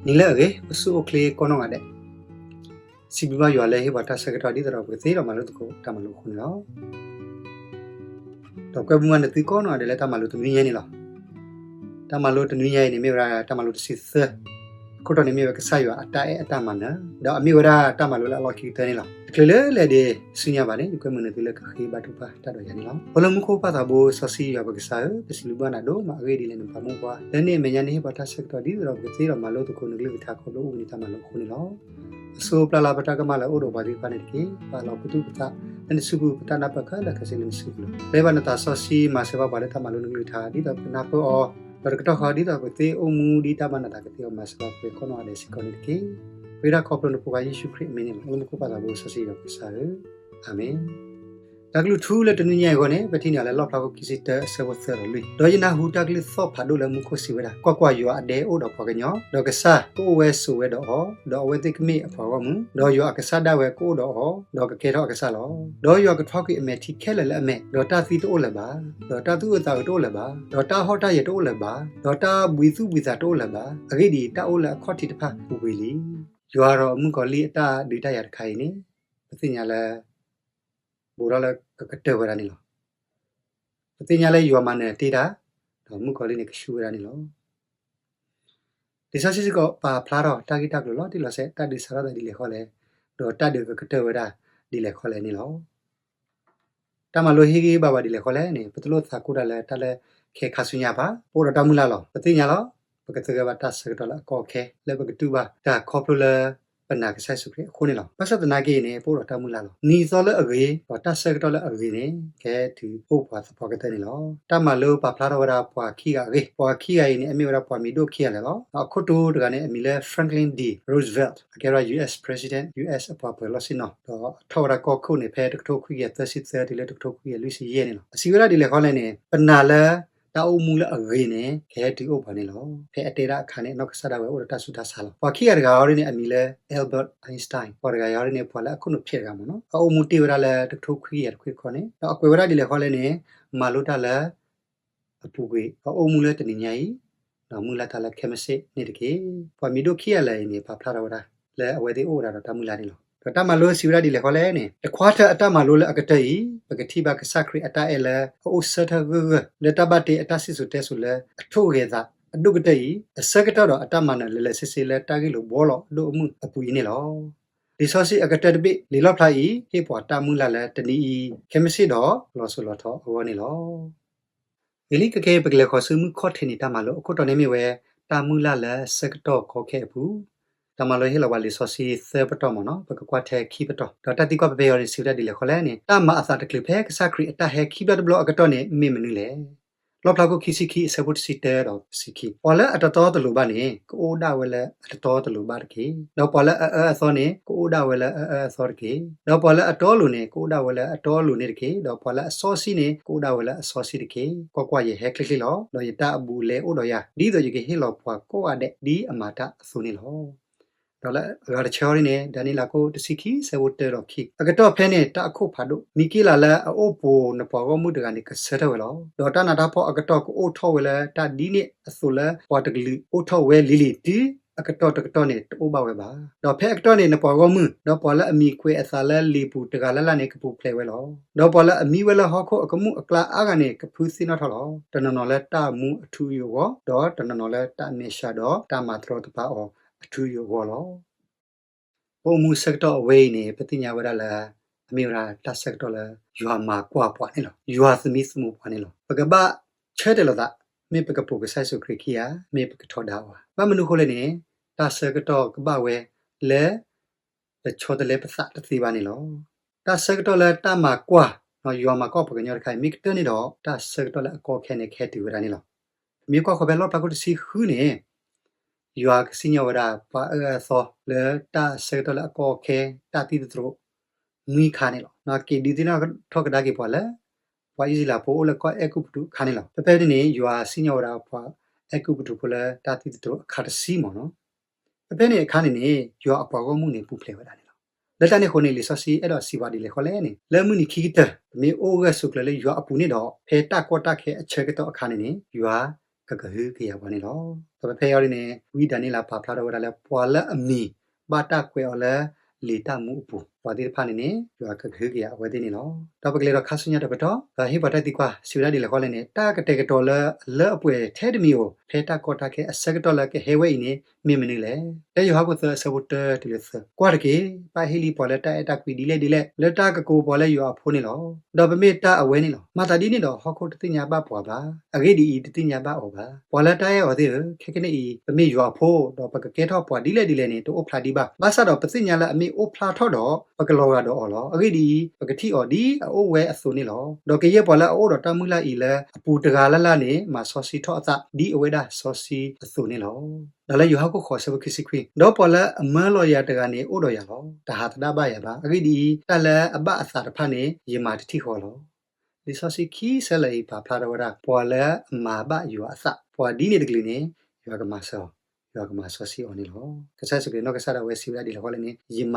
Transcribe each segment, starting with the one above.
နံၤလၢအဂ့ၤ, အိၣ်ဆူၣ်အိၣ်ချ့ကိးနီၢ်ဂၤဒဲး, စံးဘျုးဘၣ်ယွၤလၢဟ့ၣ်ပှၤတၢ်ဆၢကတီၢ် ဒ်သိးဒီးပကသ့ဒီးမၤလိသကိးတၢ်မၤလိအဃိန့ၣ်လီၤ. ဒီးကွဲမုာ်ဘၣ်နသုကိးနီၢ်ဂၤဒဲးလၢတၢ်မၤလိတနွံညါအံၤန့ၣ်လီၤ. တၢ်မၤလိတနွံညါအံၤန့ၣ် မ့ၢ်ဝဲဒၣ်တၢ်မၤလိတဆံသၢ, အခိၣ်တီန့ၣ်မ့ၢ်ဝဲကစၢ်ယွၤအတၢ်အဲၣ်အတၢ်မၤနၢၤ, ဒီးအမ့ၢ်ဝဲဒၣ်တၢ်မၤလိလၢအလီၢ်ခံကတၢၢ်န့ၣ်လီၤ. တချုးလၢလဲၤဒံးဆူညါဘၣ်န့ၣ် ယကွဲမုာ်နသုလၢကဃ့ဘါထုကဖၣ်တၢ်ဒီးယၤန့ၣ်လီၤ. အိၣ်လၢမူခိၣ်ပၢ်သးဘိစီဆှံယွၤပကစၢ်ဧၢ, ပစံးဘျုးဘၣ်နၤဒိၣ်မးအဂ့ၢ်ဒ်လဲၣ်နပာ်မူပှၤ လၢနမဲာ်ညါနဟ့ၣ်ပှၤတၢ်ဆၢကတီၢ်ဒ်သိးဒီးပကသ့ဒီးမၤလိသကိးနကလုၢ်ကထါခီဖျိအူၣ်ကန့ၢ်တၢ်မၤလိအဃိန့ၣ်လီၤ. အစိပျၢ်လၢ်ပတၢ်ကမၣ်လၢအအိၣ်ဒီးပှၤသ့ၣ်တဖၣ်န့ၣ်တက့ၢ်. ပာ်လီၤပသူၣ်ပသးလၢနစုပူၤ ပတၢ်နၢ်ပၢၢ်ခဲလၢာ်ခဲဆ့လၢနစုပူၤလီၤ. ပျဲဘၣ်နသးစီဆှံမၤစၢၤဘၣ်ပှၤလၢတၢ်မၤလိနကလုၢ်ကထါ ဒ်သိးပကနၢ်ပၢၢ်အီၤ, ဒီးတကတီၢ်ဃီဒ်သိးပကသ့အိၣ်မူဒ်တၢ်ဘၣ်နသးကသ့အီၤ မၤစၢၤဘၣ်ပှၤကိးနီၢ်ဂၤဒဲးစ့ၢ်ကီးန့ၣ်တက့ၢ်. ပဃ့တၢ်ခီဖျိနဖိခွါယ့ၣ်ၡူးခရံာ်အမံၤန့ၣ်လီၤ. အိၣ်လၢမူခိၣ်ပၢ်သးဘိစီဆှံယွၤပကစၢ်ဧၢ, အၤမ့ၣ်. တၢ်ကလုၢ်ထူလၢတနွံညါအံၤအဂီၢ်န့ၣ် ပထံၣ်န့ၢ်အီၤလၢလီၣ်ဖျါခိၣ်ခံဆံတၢအဆၢဖိသၢဒီးလွံၢ်, ဒီးယနၢ်ဟူတၢ်ကလုၢ်သီၣ်ဖးဒိၣ်လၢမူခိၣ်စံးဝဲဒၣ်, ကွၢ်ကွၢ်, ယွၤအဒဲအိၣ်ဒီးပှၤကညီ, ဒီးကစၢ်ကအိၣ်ဝဲဆိးဝဲဒီးအီၤ, ဒီးအဝဲသ့ၣ်ကမ့ၢ်အပှၤဂီၢ်မုၢ်, ဒီးယွၤအကစၢ်ဒၣ်ဝဲကအိၣ်ဒီးအီၤ, ဒီးကကဲထီၣ်အကစၢ်လီၤ. ဒီးယွၤကထွါကွံာ်အမဲာ်ထံခဲလၢာ်လၢအမဲာ်, ဒီးတၢ်သံတအိၣ်လၢၤဘၣ်, ဒီးတၢ်သူၣ်အုးသးအုးတအိၣ်လၢၤဘၣ်, ဒီးတၢ်ဟီၣ်တၢ်ယၢၤတအိၣ်လၢၤဘၣ်, ဒီးတၢ်ဘှံးသူၣ်ဘှံးသးတအိၣ်လၢၤဘၣ်, အဂ့ၢ်ဒ်အံၤ, တၢ်အိၣ်လၢအခီၣ်ထံးတဖၣ်ပူၤကွံာ်လံ. ယွၤဒီးမုၣ်ကီၤလံၢ်အတၢ်ဒုးတၢ်ယၤတခါအံၤန့ၣ် ပသ့ၣ်ညါလၢ ဘူးထီၣ်လၢကကတၢၢ်ဝဲဒၣ်န့ၣ်လီၤ. ပသ့ၣ်ညါလၢယွၤမၤနၢၤတ့ၢ်တၢ်, ဒီးမုၣ်ကီၤလံၢ်န့ၣ်ကဆူၣ်ဝဲဒၣ်န့ၣ်လီၤ. လံာ်စီဆှံစ့ၢ်ကီးပာ်ဖျါထီၣ်တၢ်ဂ့ၢ်တၢ်ကျိၤလီၤတံၢ်လီၤဆဲး, တၢ်ဒုးစးထီၣ်သးဒ်လဲၣ်ဃီလဲၣ်, ဒီးတၢ်ဒုးကကတၢၢ်ဝဲဒၣ်ဒ်လဲၣ်ဃီလဲၣ်န့ၣ်လီၤ. တၢ်မၤလိဟ့ၣ်ဂံၢ်ဟ့ၣ်ဘါပှၤဒ်လဲၣ်ဃီလဲၣ်န့ၣ် ပတလိၣ်သးကိၢ်တၢ်လၢတၢ်လၢခဲခါဆူညါဘၣ်. ပအိၣ်ဒီးတၢ်မုၢ်လၢ်လီၤ. ပသ့ၣ်ညါလီၤ. ပကသဂၢၢ်ဘၣ်တၢ်ဆၢကတီၢ်လၢအကီအခဲ လၢပကတူၢ်ဘၣ်တၢ်ခီဖျိလၢ ပနာ်ကစၢ်ယ့ၣ်ၡူးခရံာ်အဃိန့ၣ်လီၤ. ဘၣ်ဆၣ်သနာ်က့န့ၣ် ပအိၣ်ဒီးတၢ်မုၢ်လၢ်လီၤ. နံၤသီလၢအဂ့ၤ ဒီးတၢ်ဆၢကတီၢ်လၢအဂ့ၤန့ၣ် ကဟဲတုၤအိၣ်ပှၤသပှၢ်ကတၢၢ်န့ၣ်လီၤ. တၢ်မၤလိပာ်ဖျါထီၣ်ဝဲဒၣ်ပှၤခံဂၤအဂ့ၢ်, ပှၤခံဂၤအံၤန့ၣ် အမ့ၢ်ဝဲဒၣ်ပှၤမံၤဒိၣ်ခံဂၤလၢာ်လီၤ. အခိၣ်တီတဂၤန့ၣ် အမံၤလၢ Franklin D Roosevelt, အကဲဝဲဒၣ် US President, US အပှၤပၢၤလီၢ်ဆ့ၣ်နီၤ, ဒီးထီၣ်ဝဲဒၣ်ကီၢ်ခိၣ်န့ၣ် ဖဲတကထိခွံကယၤသၢဆံသၢတုၤလၢတကထိခွံကယၤလွံၢ်ဆံယဲၢ်န့ၣ်လီၤ. အစံးဝဲဒၣ်ဒ်လဲၣ်ဃီလဲၣ်န့ၣ် ပနာ်လၢတၢ်အိၣ်မူလၢအဂ့ၤန့ၣ် ကဟဲတုၤအိၣ်ပှၤန့ၣ်လီၤ. ဖဲအတဲဒၣ်အခါန့ၣ် အနီၢ်ကစၢ်ဒၣ်ဝဲအိၣ်ဒီးတၢ်ဆူးတၢ်ဆါလီၤ. ပှၤခံဂၤတဂၤအံၤန့ၣ် အမံၤလၢ Albert Einstein, ပှၤတဂၤအံၤန့ၣ် ပှၤလၢအခိၣ်နူာ်ဖျဲးတဂၤမ့ၢ်နီၤ, အအိၣ်မူတ့ၢ်ဝဲဒၣ်လၢတကထိခွံကယၤတခွံတခီန့ၣ်, ဒီးအကွဲးဝဲဒၣ်ဒ်လဲၣ်ဃီလဲၣ်န့ၣ် မၤလိတၢ်လၢ အပူၤကွံာ် အအိၣ်မူလၢတနံၤညါအံၤ, ဒီးမုၢ်လၢ်တၢ်လၢခဲမုၢ်ဆ့ၣ်န့ၣ်တက့ၢ်. ပှၤမံၤဒိၣ်ခံဂၤလၢာ်အံၤန့ၣ် ပာ်ဖျါထီၣ်ဝဲဒၣ် လၢအဝဲသ့ၣ်အိၣ်ဝဲဒၣ်ဒီးတၢ်မုၢ်လၢ်န့ၣ်လီၤ. ဒီးတၢ်မၤလိစံးဝဲဒၣ်ဒ်လဲၣ်ဃီလဲၣ်န့ၣ် တခွါထၢၣ်အတၢ်မၤလိလၢအကတၢၢ်အံၤ ပကထံၣ်ဘၣ်ကစၢ်ခရံာ်အတၢ်အဲၣ်လၢအအိၣ်ဆၢထၢၣ်ဂၢၢ်ဂၢၢ် လၢတၢ်ဘၣ်တ့အတၢ်စံၣ်စိၤတဲစိၤလၢအထိၣ်ဂဲၤသးအဒိၣ်ကတၢၢ်အံၤ အဆၢကတီၢ်ဒီးအတၢ်မၤနၢၤလၢာ်လၢာ်ဆ့ဆ့လၢတၢ်ဂ့ၢ်လိာ်ဘှီလိာ်အဒိၣ်အမုၢ်အပူၤအံၤန့ၣ်လီၤ. လံာ်စီဆှံအကတၢၢ်တဘ့ၣ် လံာ်လီၣ်ဖျါအံၤ ဟ့ၣ်ပှၤတၢ်မုၢ်လၢ်လၢတနံၤအံၤ ခဲမုၢ်ဆ့ၣ်ဒီးလီၤစိၤလီၤထီအဂီၢ်န့ၣ်လီၤ. ဂ့ၤလံ ခဲကနံၣ်အံၤ ပကလဲၤဃီၤဆူမုၢ်ခီၣ်ထံးနံၤတၢ်မၤလိ အခိၣ်တီန့ၣ်မ့ၢ်ဝဲ တၢ်မုၢ်လၢ်လၢဆၢကတီၢ်ကီခဲအပူၤ. တၢ်မၤလိဟ့ၣ်လီၤပှၤလံာ်စီဆှံသၢပတီၢ်မ့ၢ်နီၤ, ပကကွၢ်ထဲခံပတီၢ်, ဒီးတၢ်သံကွၢ်ဖဲဖဲအံၤန့ၣ် စံးဝဲဒၣ်ဒ်လဲၣ်ဃီလဲၣ်န့ၣ် တၢ်မၤအသးတချုးဖဲကစၢ်ခရံာ်အတၢ်ဟဲခံဘျီတဘျီအကတီၢ်န့ၣ် မ့ၢ်မနုၤလဲၣ်. လီၣ်ဖျါခိၣ်ခံဆံခံအဆၢဖိတဆံတၢဒီးတဆံခံ, ပှၤလၢအတတီတလိၤဘၣ်န့ၣ် ကအိၣ်ဒၣ်ဝဲလၢအတတီတလိၤဘၣ်တက့ၢ်. ဒီးပှၤလၢအအၢအသီန့ၣ် ကအိၣ်ဒၣ်ဝဲလၢအအၢအသီတက့ၢ်. ဒီးပှၤလၢအတီအလိၤန့ၣ် ကအိၣ်ဒၣ်ဝဲလၢအတီအလိၤန့ၣ်တက့ၢ်. ဒီးပှၤလၢအစီဆှံန့ၣ် ကအိၣ်ဒၣ်ဝဲလၢအစီဆှံတက့ၢ်. ကွၢ်ကွၢ်, ယဟဲချ့ချ့လီၤ. ဒီးယတၢ်အဘူးအလဲအိၣ်ဒီးယၤ, ဒ်သိးယကဟ့ၣ်လီၤပှၤကိးဂၤဒဲး ဒ်အမၤတၢ်အသိးန့ၣ်လီၤ. ဒီးလၢအဂၤတဆၢအံၤန့ၣ် ဒၤနံးယ့လးခိၣ်တဆံခံ ဆၢဖိတၢဒီးခံ, အကတီၢ်ဖဲန့ၣ် တၢ်အခိၣ်ဖးဒိၣ်, မံၤက့လးလၢအအိၣ်ပိာ်နပှၤဂီၢ်မုၢ်တဂၤန့ၣ် ကဆၢထၢၣ်ဝဲလီၤ. ဒီးတၢ်နးတၢ်ဖှီၣ်အကတီၢ်ကအိၣ်ထီၣ်ဝဲလၢတၢ်ဒ်န့ၣ်အသိးလၢပှၤတကလုာ်အိၣ်ထီၣ်ဝဲလံၤလံၤ တုၤအကတီၢ်တကတီၢ်န့ၣ် တအိၣ်ဘၣ်ဝဲဘၣ်. ဒီးဖဲအကတီၢ်န့ၣ် နပှၤဂီၢ်မုၢ်ဒီးပှၤလၢအမံၤကွဲးအသးလၢလံာ်ပူၤတဂၤလၢ်လၢ်န့ၣ် ကပူၤဖျဲးဝဲလီၤ. ဒီးပှၤလၢအမံဝဲလၢဟီၣ်ခိၣ်အကမူၣ်အကျါအါဂၤန့ၣ် ကဖုသ့ၣ်နီၣ်ထီၣ်လီၤ. တနီၤနီၤလၢတၢ်မူအထူအယိာ်အဂီၢ်, ဒီးတနီၤနီၤလၢတၢ်မဲာ်ဆှးဒီးတၢ်မၤတရီတပါအီၤအထူအယိာ်အဂီၢ်လီၤ. ပအိၣ်မူဆၢကတီၢ်အဝဲအံၤန့ၣ် ပသ့ၣ်ညါဝဲဒၣ်လၢ အမ့ၢ်ဝဲဒၣ်တၢ်ဆၢကတီၢ်လၢ ယွၤမၤကွၢ်ပှၤန့ၣ်လီၤ. ယွၤသမံသမိးပှၤန့ၣ်လီၤ. ပကဘၣ်ဆၢတဲာ်လိာ်သး, မ့ၢ်ပကပိာ်ကစၢ်ယ့ၣ်ၡူးခရံာ်ခံဧါ, မ့ၢ်ပကထီဒါအီၤဧါ. ဘၣ်မနုၤအဃိလဲၣ်န့ၣ် တၢ်ဆၢကတီၢ်ကဘၣ်ဝဲလၢ ပဆီတလဲပသးတသ့ဘၣ်န့ၣ်လီၤ. တၢ်ဆၢကတီၢ်လၢတၢ်မၤကွၢ်, ယွၤမၤကွၢ်ပှၤကညီတခါအံၤ မ့ၢ်ကတၢၢ်န့ၣ်ဒီး တၢ်ဆၢကတီၢ်လၢအကီခဲန့ၣ် ကဟဲတုၤဝဲဒၣ်န့ၣ်လီၤ. ပမ့ၢ်ကွၢ်ဃီဖဲလီၣ်ဖျါခိၣ်တဆံဃုန့ၣ် ယွၤကစံၣ်ညီၣ်ဝဲဒၣ်ပှၤအၢအၢအသီလၢတၢ်ဆၢကတီၢ်လၢအကီခဲ တၢ်သံသတြိာ် နွံခါန့ၣ်လီၤ. က့ၤဒုးသ့ၣ်နီၣ်ထီၣ်ကဒါက့ၤပှၤလၢ ပှၤအံၣ်စရ့လးဖိအိၣ်လၢကီၢ်အဲၤကူပတူးအခါန့ၣ်လီၤ. ဖဲဖဲန့ၣ်န့ၣ် ယွၤစံၣ်ညီၣ်ဝဲဒၣ်ပှၤအဲၤကူပတူးဖိလၢတၢ်သံသတြိာ်အခါတဆံမ့ၢ်နီၤ. ဖဲဖဲန့ၣ်အခါန့ၣ်န့ၣ် ယွၤအပှၤဂီၢ်မုၢ်န့ၣ်ပူၤဖျဲးဝဲဒၣ်န့ၣ်လီၤ. လၢတၢ်န့ၣ်အဃိန့ၣ် လံာ်စီဆှံအဲၣ်ဒိးစံးပှၤဒ်လဲၣ်ဃီလဲၣ်န့ၣ် လၢမုၢ်နံၤခံကတၢၢ် ပမ့ၢ်အိၣ်ဂၢၢ်ဆိးကျၢၤလၢယွၤအပူၤန့ၣ်ဒီး ဖဲတၢ်ကီတၢ်ခဲအဆၢကတီၢ်အခါန့ၣ်န့ၣ် ယွၤ ကကဟုကယာ်ပှၤန့ၣ်လီၤ. ဒီးဖဲဖဲအံၤဒ်န့ၣ် ဝံဒၤနံးယ့လးပာ်ဖျါထီၣ်ဝဲဒၣ်လၢ ပှၤလၢအမံၤဘၣ်တၢ်ကွဲးအီၤလၢလံာ်တၢ်မူအပူၤ, ပှၤသ့ၣ်တဖၣ်န့ၣ်န့ၣ် ယွၤကကဟုကယာ်အဝဲသ့ၣ်န့ၣ်လီၤ. ဒီးပကလဲၤဒီးခါဆူညါတပတီၢ်, ဒီးဟ့ၣ်ပှၤတၢ်သံကွၢ် စံးဝဲဒၣ်ဒ်လဲၣ်ဃီလဲၣ်န့ၣ်, တၢ်ကတဲာ်ကတီၤလၢအလၢအပှဲၤထဲတမံၤဧိၤ ဖဲတၢ်ကီတၢ်ခဲအဆၢကတီၢ်လၢကဟဲဝဲအံၤန့ၣ် မ့ၢ်မနုၤလဲၣ်. လၢယိၤဟၣ်ခိၣ်သၢအဆၢဖိတၢတုၤလၢသၢ, ကွၢ်တက့ၢ်, ပၢ်ဟ့ၣ်လံပှၤလၢတၢ်အဲၣ်တၢ်ကွံဒ်လဲၣ်ဒ်လဲၣ် လၢတၢ်ကကိးပှၤလၢယွၤအဖိန့ၣ်လီၤ. ဒီးပမ့ၢ်တၢ်အဝဲန့ၣ်လီၤ. မၤသးဒ်န့ၣ်ဒီး ဟီၣ်ခိၣ်တသ့ၣ်ညါဘၣ်ပှၤဘၣ်, အဂ့ၢ်ဒ်အံၤ, တသ့ၣ်ညါဘၣ်အီၤဘၣ်. ပှၤလၢတၢ်အဲၣ်အီၤသ့ၣ်ဧၢ, ခဲကနံၣ်အံၤ ပမ့ၢ်ယွၤအဖိ, ဒီးပကကဲထီၣ်ပှၤဒ်လဲၣ်ဒ်လဲၣ်န့ၣ် တအိၣ်ဖျါဒံးဘၣ်. ဘၣ်ဆၣ်ဒီးပသ့ၣ်ညါလၢအမ့ၢ်အိၣ်ဖျါထီၣ်ဒီး ပကလီၤဂာ်ဒီးအီၤလီၤ. အဂ့ၢ်ဒ်အံၤ, ပကထံၣ်အီၤဒ်အအိၣ်ဝဲအသိးန့ၣ်လီၤ. ဒီးကယဲၢ်ပှၤလၢအအိၣ်ဒီးတၢ်မုၢ်လၢ်အံၤလၢအပူၤတဂၤလၢ်လၢ်န့ၣ် မၤစီဆှံထီၣ်အသးဒ်အဝဲဒၣ်စီဆှံအသိးန့ၣ်လီၤ. ဒီးလၢယိၤဟၣ်ခိၣ်ဃိးအဆၢဖိခံဆံခွံ, ဒီးပှၤလၢအမၢလီၤယၤတဂၤန့ၣ်အိၣ်ဒီးယၤလီၤ. တဟးသဒၣ်ဘၣ်ယၤဘၣ်. အဂ့ၢ်ဒ်အံၤ, တၢ်လၢအဘၣ်အသးတဖၣ်န့ၣ် ယမၤတထံၣ်ဃီလီၤ. လံာ်စီဆှံခံဆၢလၢာ်အံၤပာ်ဖျါထီၣ်ဝဲဒၣ် ပှၤလၢအမၤဘၣ်ယွၤအသး, ပှၤဒ်န့ၣ်တကလုာ်န့ၣ် ယွၤကမၤစၢၤအီၤ, ယွၤကမၤစီဆှံအီၤန့ၣ်လီၤ. ကစၢ်ယ့ၣ်ၡူးခရံာ်နီၢ်ကစၢ်ဒၣ်ဝဲစံးဝဲဒၣ်ဒ်လဲၣ်ဃီလဲၣ်န့ၣ်, ယမ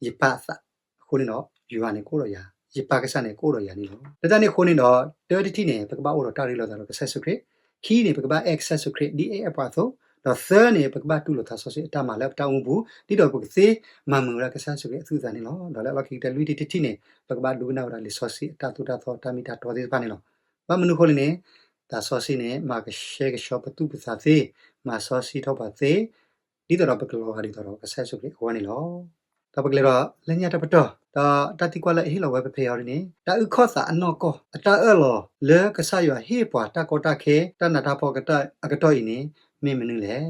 ၤယပၢ်အသး, အဃိန့ၣ်ဒီး ယွၤန့ၣ်ကအိၣ်ဒီးယၤ, ယပၢ်ကစၢ်န့ၣ်ကအိၣ်ဒီးယၤန့ၣ်လီၤ. လၢတၢ်န့ၣ်အဃိန့ၣ်ဒီး တၢတထံၣ်န့ၣ် ပကဘၣ်အိၣ်ဒီးတၢ်ရ့လိာ်သးဒီးကစၢ်ယ့ၣ်ၡူးခရံာ်, ခံန့ၣ် ပကဘၣ်အဲၣ်ကစၢ်ယ့ၣ်ၡူးခရံာ်ဒ်အအဲၣ်ပှၤအသိး, ဒီးသၢန့ၣ် ပကဘၣ်တူၢ်လိာ်သးစီဆှံအတၢ်မၤလၢပတၢ်အိၣ်မူပူၤ ဒ်သိးပကသ့မၤမုာ်ဝဲဒၣ်ကစၢ်ယ့ၣ်ၡူးခရံာ်အသူၣ်အသးန့ၣ်လီၤ. ဒီးလၢအလီၢ်ခံကတၢၢ်လွံၢ်ထံၣ်တထံၣ်န့ၣ် ပကဘၣ်ဒိကနၣ်ဝဲဒၣ်လံာ်စီဆှံအတၢ်သိၣ်တၢ်သီတၢ်မ့ၢ်တၢ်တီသ့ၣ်တဖၣ်န့ၣ်လီၤ. ဘၣ်မနုၤအဃိလဲၣ်န့ၣ်, သးစီဆှံန့ၣ် မၤကဆှဲကဆှီပသူၣ်ပသးသ့, မၤစီဆှံထီၣ်ပှၤသ့, ဒ်သိးဒီးပကလီၤဂာ်ဒ်သိးဒီးကစၢ်ယ့ၣ်ၡူးခရံာ်အဂီၢ်န့ၣ်လီၤ. ဒီးပကလဲၤဒီးလၢညါတပတီၢ်, ဒီးတၢ်သံကွၢ်လၢအဟ့ၣ်လီၤဝဲဖဲဖဲအံၤဒ်န့ၣ်, တၢ်အုၣ်ခီၣ်သးအနီၢ်ကီၢ် အတၢ်အၢၣ်လီၤလၢကစၢ်ယွၤဟ့ၣ်ပှၤတၢ်ကီတၢ်ခဲ တၢ်နးတၢ်ဖှီၣ်အကတီၢ်အံၤန့ၣ် မ့ၢ်မနုၤလဲၣ်.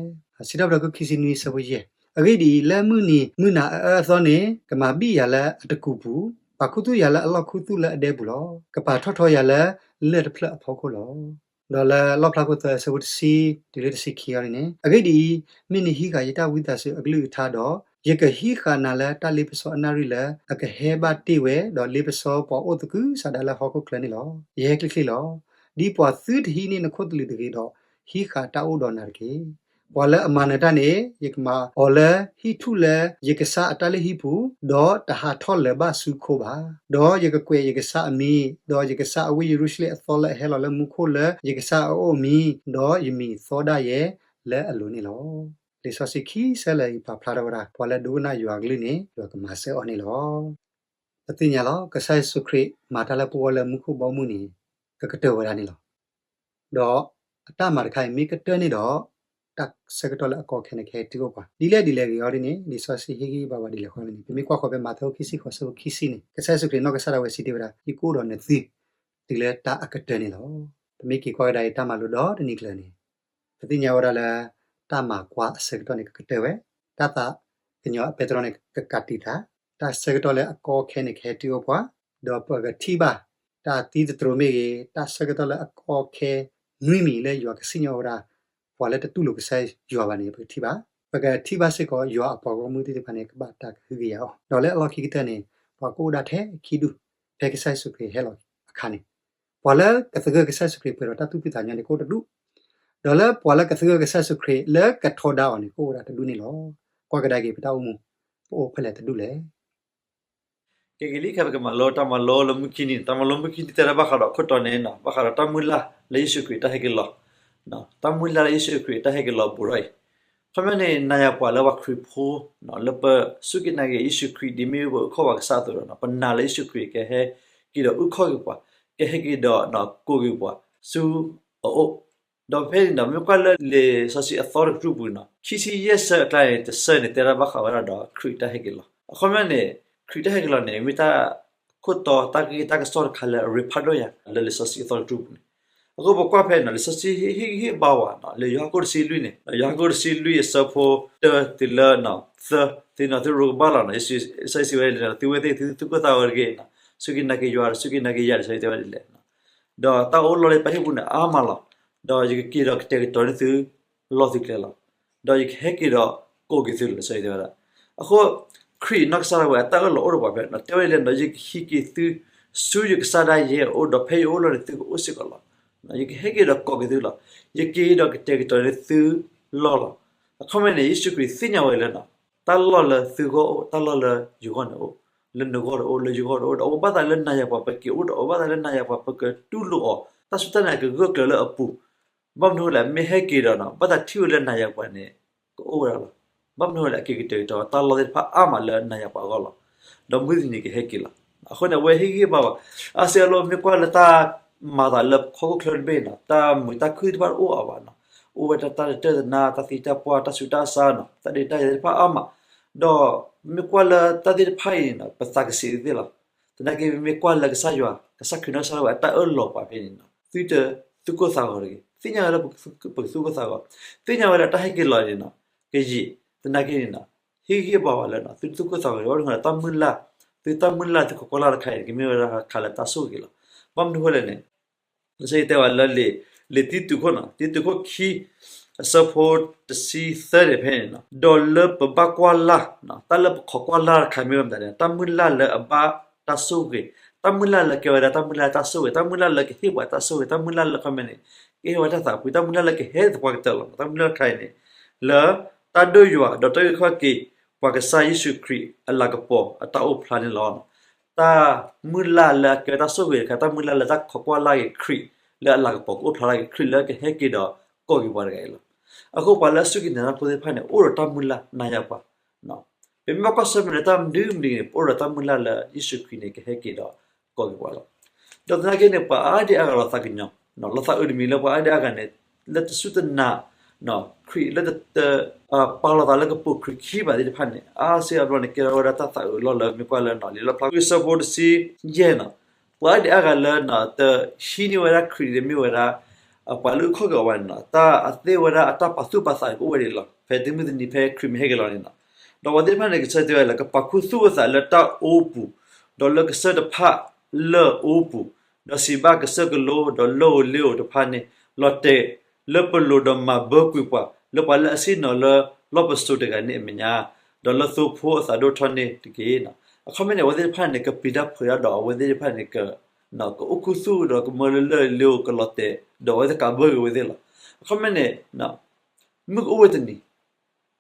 စံးထီၣ်ပတြၢၤခိၣ်ခံဆံနွံအဆၢဖိယဲၢ်, အဂ့ၢ်ဒ်အံၤ, လၢမုၢ်နံၤမုၢ်နၤအအၢအသီန့ၣ် ကမၤဘံၣ်ယၤလၢအတကူၣ်ပူၤ, ပာ်ခူသူၣ်ယၤလၢအလီၢ်ခူသူၣ်လၢအဒဲပူၤလီၤ. ကပာ်ထီၣ်ထီယၤလၢလၢၢ်တဖျၢၣ်အဖီခိၣ်လီၤ. ဒီးလၢလီၣ်ဖျါခိၣ်သၢအဆၢဖိတဆံတုၤလၢတဆံခံအံၤန့ၣ်, အဂ့ၢ်ဒ်အံၤ, မ့ၢ်နဟံးဃာ်ယတၢ်ဝံသးစူၤအကလုၢ်ကထါဒီး, ယကဟံးဃာ်နၤလၢတၢ်လ့ပစီအနၣ်ရံၣ်လၢအကဟဲဘၣ်တ့ၢ်ဝဲ, ဒီးလ့ပစီပှၤအိၣ်သကုၤဆးဒးလၢဟီၣ်ခိၣ်ချၢန့ၣ်လီၤ. ယဟဲချ့ချ့လီၤ. ဒ်ပှၤသုတဟံးန့ၢ်နခိၣ်သလုးတဂ့ၤဒီး, ဟံးဃာ်တၢ်အိၣ်ဒီးနၤတက့ၢ်. ပှၤလၢအမၤနၢၤတၢ်န့ၣ် ယကမၤအီၤလၢဟံၣ်ထူၣ်လၢယကစၢ်အတၢ်လုၢ်ဟံၣ်ပူၤ, ဒီးတဟးထီၣ်လၢၤဘၣ်ဆူခိဘၣ်. ဒီးယကကွဲးယကစၢ်အမံၤ, ဒီးယကစၢ်အဝ့ၢ်ယရူၤၡလ့ၣ်အသီလၢအဟဲလီၤလၢမူခိၣ်လၢယကစၢ်အအိၣ်အမံၤ, ဒီးယမံၤသီဒၣ်ယဲလၢအလိၤန့ၣ်လီၤ. လံာ်စီဆှံခံဆၢလၢာ်အံၤပာ်ဖျါထီၣ်ဝဲဒၣ် ပှၤလၢဒိကနၣ်ယွၤအကလုၢ်န့ၣ် ယွၤကမၤစၢၤအီၤန့ၣ်လီၤ. ပသ့ၣ်ညါလီၤ, ကစၢ်ယ့ၣ်ၡူးခရံာ်မၤတၢ်လၢပဂီၢ်လၢမူခိၣ်ဘီမုၢ်န့ၣ် ကကတၢၢ်ဝဲဒၣ်န့ၣ်လီၤ. ဒီးအတၢ်မၤတခါအံၤမ့ၢ်ကတၢၢ်န့ၣ်ဒီး, တၢ်ဆၢကတီၢ်လၢအကီအခဲန့ၣ် ကဟဲတုၤအိၣ်ပှၤ ဒ်လဲၣ်ဒ်လဲၣ်ဂ့ၤအံၤဒ်န့ၣ်, လံာ်စီဆှံဟ့ၣ်ဂံၢ်ဘါဝဲဒ်လဲၣ်ဃီန့ၣ်, ပမ့ၢ်ကွၢ်ဃီၤဖဲမးသဲခိၣ်ခံဆံဃိးအဆၢဖိခံဆံန့ၣ်, ကစၢ်ယ့ၣ်ၡူးခရံာ်နီၢ်ကစၢ်ဒၣ်ဝဲစံးတ့ၢ်ဝဲဒၣ်, ယကအိၣ်ဒီးနသု တုၤလၢတၢ်အကတၢၢ်န့ၣ်လီၤ. ပမ့ၢ်က့ၤကွၢ်ကဒါအံၤတၢ်မၤလိဒီတနံၤကျၢၤန့ၣ်, ပသ့ၣ်ညါဝဲဒၣ်လၢ တၢ်မၤကွၢ်အဆၢကတီၢ်န့ၣ် ကကတၢၢ်ဝဲ, တၢ်သးကညီၤအပဲတြီန့ၣ် ကကးတံာ်သး, တၢ်ဆၢကတီၢ်လၢအကီအခဲန့ၣ် ကဟဲတုၤအိၣ်ပှၤ, ဒီးပကထံၣ်ဘၣ် တၢ်သံသတြိာ်မ့ၢ်ဂ့ၤ, တၢ်ဆၢကတီၢ်လၢအကီအခဲနွံမံၤလၢယွၤကစံၣ်ညီၣ်ဝဲဒၣ် ပှၤလၢတတူၢ်လိာ်ကစၢ်ယွၤဘၣ်န့ၣ် ပကထံၣ်ဘၣ်, ပကထံၣ်ဘၣ်စ့ၢ်ကီးယွၤအပှၤဂီၢ်မုၢ်သ့ၣ်တဖၣ်န့ၣ် ကဘၣ်တၢ်ကဟုကယာ်အီၤ, ဒီးလၢအလီၢ်ခံကတၢၢ်န့ၣ် ပှၤကအိၣ်ဒၣ်ထဲခံဒူၣ်, ဖဲကစၢ်ယ့ၣ်ၡူးခရံာ်ဟဲလီၤအခါန့ၣ်, ပှၤလၢကသဂၢၢ်ကစၢ်ယ့ၣ်ၡူးခရံာ်ပှဲၤဒီးတၢ်သူၣ်ဖှံသးညီန့ၣ် ကအိၣ်တဒူၣ်, ဒီးလၢပှၤလၢကသဂၢၢ်ကစၢ်ယ့ၣ်ၡူးခရံာ်လၢကထီဒါအီၤန့ၣ် ကအိၣ်ဝဲဒၣ်တဒူၣ်န့ၣ်လီၤ. ကွၢ်ကဒါက့ၤပတၢ်အိၣ်မူ ပအိၣ်ဖဲလဲၣ်တဒူၣ်လဲၣ်. ကဲက့ၤလံခဲ ပကမၤလိတၢ်မၤလိလၢမုၢ်ခံနံၤ, တၢ်မၤလိမုၢ်ခံနံၤတဲဒၣ်ဘၣ်ဃးဒီးခိၣ်တီန့ၣ် ဘၣ်ဃးဒီးတၢ်မုၢ်လၢ်လၢယ့ၣ်ၡူးခရံာ်တၢ်ဟဲက့ၤလီၤ, တၢ်မုၢ်လၢ်လၢယ့ၣ်ၡူးခရံာ်တၢ်ဟဲက့ၤလီၤဘူးထီၣ်အံၤ, အခီပညီန့ၣ် နၤယၤပှၤလၢပှၤခရံာ်ဖိ လၢပစူၢ်က့ၤနာ်က့ၤယ့ၣ်ၡူးခရံာ်ဒ်မ့ၢ်ပအုၣ်ခီၣ်ပှၤကစၢ်အသိးဒီး ပနာ်လၢယ့ၣ်ၡူးခရံာ်ကဟဲက့ၤဒီးအုၣ်ခီၣ်က့ၤပှၤ, ကဟဲက့ၤဒီးကိးက့ၤပှၤဆူအအိၣ်, ဒီးဖဲန့ၣ်ဒီး မ့ၢ်ကွၢ်လၢလံာ်စီဆှံအသီတကတြူၢ်ပူၤန့ၣ် ခံဆံယဲၢ်ဆၢအကျါန့ၣ် တဆၢန့ၣ် တဲဒၣ်ဘၣ်ဃးဝဲဒၣ်ဒီးခရံာ်တၢ်ဟဲက့ၤလီၤ. အခီပညီန့ၣ် ခရံာ်တၢ်ဟဲက့ၤလီၤန့ၣ် မ့ၢ်တၢ်ခိၣ်တီတၢ်ဂ့ၢ်တၢ်ကစီၣ်တခါလၢအရ့ဖးဒိၣ်ညါ လၢလံာ်စီဆှံအသီတကတြူၢ်ပူၤန့ၣ်, အဃိပကွၢ်ဖဲန့ၣ် လံာ်စီဆှံဟ့ၣ်ဂံၢ်ဟ့ၣ်ဘါဝဲ လၢယိၤဟၣ်ခိၣ်တဆံလွံၢ်န့ၣ် ယိၤဟၣ်ခိၣ်တဆံလွံၢ်အဆၢဖိတၢတုၤလၢ သၢ, သုနီၢ်သုရိကဘၣ်လီၤန့ၣ်, ကစၢ်ယ့ၣ်ၡူးစံးဝဲဒ်လဲၣ်, သုဝဲသ့ၣ်သုသူၣ်ကိၢ်သးဂီၤတဂ့ၤ, စူၢ်က့ၤနာ်က့ၤယွၤဒီး စူၢ်က့ၤနာ်က့ၤယၤ ကစၢ်ယ့ၣ်ၡူးစံးဝဲဒ်လဲၣ်, ဒီးတၢ်အိၣ်လီၢ်လၢပဟံၣ်ပူၤန့ၣ်အါမးလီၤ, ဒီးယကက့ၤဒီးကတဲာ်ကတီၤန့ၢ်သုလီၢ်သုကျဲလီၤ, ဒီးယကဟဲက့ၤဒီးကိးက့ၤသုလီၤ ကစၢ်ယ့ၣ်စံးဝဲဒၣ်. အဃိ ခရံာ်နီၢ်ကစၢ်ဒၣ်ဝဲအတၢ်အၢၣ်လီၤအိၣ်ဒီးပှၤဖဲန့ၣ် တဲဝဲဒ်လဲၣ်ဒီး ယကဟံးက့ၤသု ဆူယကစၢ်ဒၣ်ယဲအအိၣ် ဒီးဖဲယအိၣ်လီၤန့ၣ် သုကအိၣ်စ့ၢ်ကီးလီၤ. ယကဟဲက့ၤဒီးကိးက့ၤသုလီၤ. ယက့ၤဒီးကတဲာ်ကတီၤန့ၢ်သုလီၢ်လီၤ. အခီပညီန့ၣ် ယ့ၣ်ၡူးခရံာ်သ့ၣ်ညါဝဲလၢ တၢ်လီၢ်လၢသုဂီၢ်အိၣ် တၢ်လီၢ်လၢယဂီၢ်န့ၣ်အိၣ်, လၢနဂီၢ်တအိၣ် လၢယဂီၢ်တအိၣ်ဒီး အဝဲဘၣ်သးလၢနၤယၤပှၤပက့ၤအိၣ်ဒီး အဝဲဘၣ်သးလၢနၤယၤပှၤပကတူၢ်လိာ်အီၤ တၢ်စူၢ်တၢ်နာ်ကဂၢၢ်ကျၢၤလၢအပူၤ ဘၣ်မနုၤလဲၣ် မ့ၢ်ဟဲက့ၤဒီးနီၤ ဘၣ်သးထံၣ်ဝဲလၢနၤယၤပှၤန့ၣ် ကအိၣ်ဝဲဒၣ်လီၤ. ဘၣ်မနုၤလဲၣ် အက့ၤကတၢၢ်ကတီၤတၢ်လီၢ်သ့ၣ်တဖၣ်အါမးလၢနၤယၤပှၤအဂီၢ်လီၤ. ဒီးမုၢ်တနံၤကဟဲက့ၤလီၤ. အဃိန့ၣ် အဝဲဟ့ၣ်ဂံၢ်ဟ့ၣ်ဘါဘၣ်. အါစုအါဘျီမ့ၢ်ကွၢ်လၢတၢ်မၤသးလၢဟီၣ်ခိၣ်ချၢတဘ့ၣ်နီၤ တၢ်မုာ်တၢ်ခုၣ်သ့ၣ်တဖၣ်တအိၣ်အါဘၣ်နီၤ. အိၣ်ဝဲတၢ်တၢၢ်တနါ တၢ်သံတၢ်ပှၢ် တၢ်ဆူးတၢ်ဆါနီၤ တၢ်ဒုးတၢ်ယၤသ့ၣ်တဖၣ်အါမး ဒီးမ့ၢ်ကွၢ်လၢတၢ်သ့ၣ်တဖၣ်အံၤန့ၣ်နီၤ ပသးကဆံးသ့လီၤ. သနာ်က့ ပမ့ၢ်ကွၢ်လၢကစၢ်ယွၤ ကစၢ်ခရံာ်နီၢ်ကစၢ်ဒၣ်ဝဲအတၢ်အၢၣ်လီၤပှၤဖဲန့ၣ်နီၤ သုတသူၣ်ကိၢ်သးဂီၤတဂ့ၤ. သ့ၣ်ညါဝဲလၢပကသူၣ်ကိၢ်သးဂီၤ, သ့ၣ်ညါဝဲလၢတၢ်ဟဲက့ၤလီၤန့ၣ်နီၤ ကယံာ်, သနာ်က့န့ၣ်နီၤ ဟ့ၣ်ဂံၢ်ဟ့ၣ်ဘါဝဲလၢနီၤ သုတသူၣ်ကိၢ်သးဂီၤတဂ့ၤ. ဘၣ်မနုၤဃိလဲၣ် တၢ်မုၢ်လၢ်, သုတၢ်မုၢ်လၢ် သုခိးကွၢ်လၢ်တခါအံၤ ကမ့ၢ်ဝဲဒၣ်တၢ်ခးလၢတၢ်ဆိၣ်ဂ့ၤလီၤ. ဘၣ်မနုၤဃိလဲၣ်န့ၣ် လံာ်စီဆှံတဲဝဲလၢ လံာ်တံတူးခိၣ်နီၤ တံတူးခိၣ်ခံ အဆၢဖိတဆံသၢန့ၣ်ဖဲန့ၣ်နီၤ ဒီးလၢပဘၣ်ကွၢ်လၢ်, တၢ်လၢပခိးကွၢ်လၢ်တခါမ့ၢ်ဝဲမတၤန့ၣ် တၢ်မုၢ်လၢ်လၢအဘၣ်တၢ်ဆိၣ်ဂ့ၤ, တၢ်မုၢ်လၢ်လၢကဲဝဲဒၣ်တၢ်မုၢ်လၢ်တၢ်ဆိၣ်ဂ့ၤ, တၢ်မုၢ်လၢ်လၢကဟ့ၣ်ပှၤတၢ်ဆိၣ်ဂ့ၤ, တၢ်မုၢ်လၢ်လၢခီမ့ၢ်န့ၣ် ကဟ့ၣ်ဝဲတၢ်သးဖှံ, တၢ်မုၢ်လၢ်လၢကဟဲသပှၢ်ကတၢၢ်လီၤ. တၢ်မုၢ်လၢ်တခါအံၤန့ၣ် လၢတၢ်ဒိၣ်ယွၤဒီးတၢ်အုၣ်ခီၣ်က့ၤ ပှၤကစၢ်ယ့ၣ်ၡူးခရံာ်အလၤကပီၤအတၢ်အိၣ်ဖျါန့ၣ်လီၤ. တၢ်မုၢ်လၢ်လၢအကဲတၢ်ဆိၣ်ဂ့ၤတခါ တၢ်မုၢ်လၢ်လၢတၢ်ခိးကွၢ်လၢ်က့ၤခရံာ် လၢအလၤကပီၤကအိၣ်ဖျါလၢက့ၤခရံာ်လၢကဟဲက့ၤဒီးကိးက့ၤပှၤတဂၤအံၤလီၤ. အဃိပှၤလၢအစူၢ်က့ၤနာ်တၢ်ဖိသ့ၣ်တဖၣ်န့ၣ် အိၣ်ဒီးတၢ်မုၢ်လၢ်နၤယၤပှၤ ပမ့ၢ်ဘၣ်ကွၢ်ဆၢၣ်မဲာ်လၢတၢ်မနုၤမနုၤန့ၣ် ပအိၣ်ဒီးတၢ်မုၢ်လၢ်လၢယ့ၣ်ၡူးခရံာ်န့ၣ် ကဟဲက့ၤဒီးကိးက့ၤပှၤလီၤ. ဒီးသနာ်က့န့ၣ် ပှၤအါဒံအါဂၤလီၤသးကညီၤ, လီၤသးအုးတမံၤလၢပှၤအါဒံအါဂၤန့ၣ် လၢတစူၢ်တနာ် ခရံာ်လၢတ ပာ်လီၤသးလၢကပိာ်ခရံာ်ခံဘၣ်သ့ၣ်တဖၣ်န့ၣ် အါစုအါဘျီန့ၣ် ကဲထီၣ်ဝဲဒၣ်တၢ်သးအုးအလီၢ်လၢမ့ၢ်ကွၢ်လၢနီၤ လံာ်လီၣ်ဖျါအုၣ်အဆၢဖိတဆံယဲၢ်နီၤ, ပှၤအါဒံအါဂၤလၢနီၤ တဟံးန့ၢ်ဝဲဒၣ်ခရံာ်န့ၣ်မ့ၢ်ဝဲဒၣ် ပှၤလၢအုၣ်ခီၣ်က့ၤအီၤဝဲန့ၣ်နီၤ တၢ်အသ့ၣ်ဝဲဒၣ်အတၢ်ပာ်သူၣ်ပာ်သးကအိၣ်ဝဲဒၣ်လီၤ. ဖဲတမုၢ်တနံၤဖဲခရံာ်မ့ၢ်ဟဲက့ၤလီၤန့ၣ်နီၤ ဒီးပှၤသ့ၣ်တဖၣ်န့ၣ် ကဆၢတဲာ်ဝဲလၢ ကပာ်ခူသူၣ်အသးလၢတၢ်အိပူၤ, ဒီးလၢကစၢၢ်တဖၣ်လၢအအိပူၤ, ဒီးစံးဘၣ်ကစၢၢ်ကလိ ဒီးလၢၢ်ဧိၤလ့ဧိၤတဖၣ်န့ၣ် လီၤတဲာ်လၢပလိၤဒီးမၤဘၢကွံာ်ပှၤ လၢပှၤလၢအဆ့ၣ်နီၤလၢလီၢ်ပစိာ်တဂၤန့ၣ်အမဲာ်ညါ, ဒီးလၢသိဖိအသးဒိၣ်ထီၣ်န့ၣ်တက့ၢ်. အခီပညီန့ၣ် အဝဲသ့ၣ်တဖၣ်န့ၣ် ကပျံၤတၢ်ဖုးတၢ်ဒီးအဝဲသ့ၣ်တဖၣ်န့ၣ် ကအိၣ်ခူသူၣ်ဒီးကမၢလၢလၢၢ်ဧိၤလ့ဧိၤကလီၤတဲာ် ဒီးအဝဲသ့ၣ်ကးဘၢက့ၤဝဲသ့ၣ်လီၤ. အခီပညီန့ၣ် မုၢ်ကအိၣ်ဝဲတနံၤ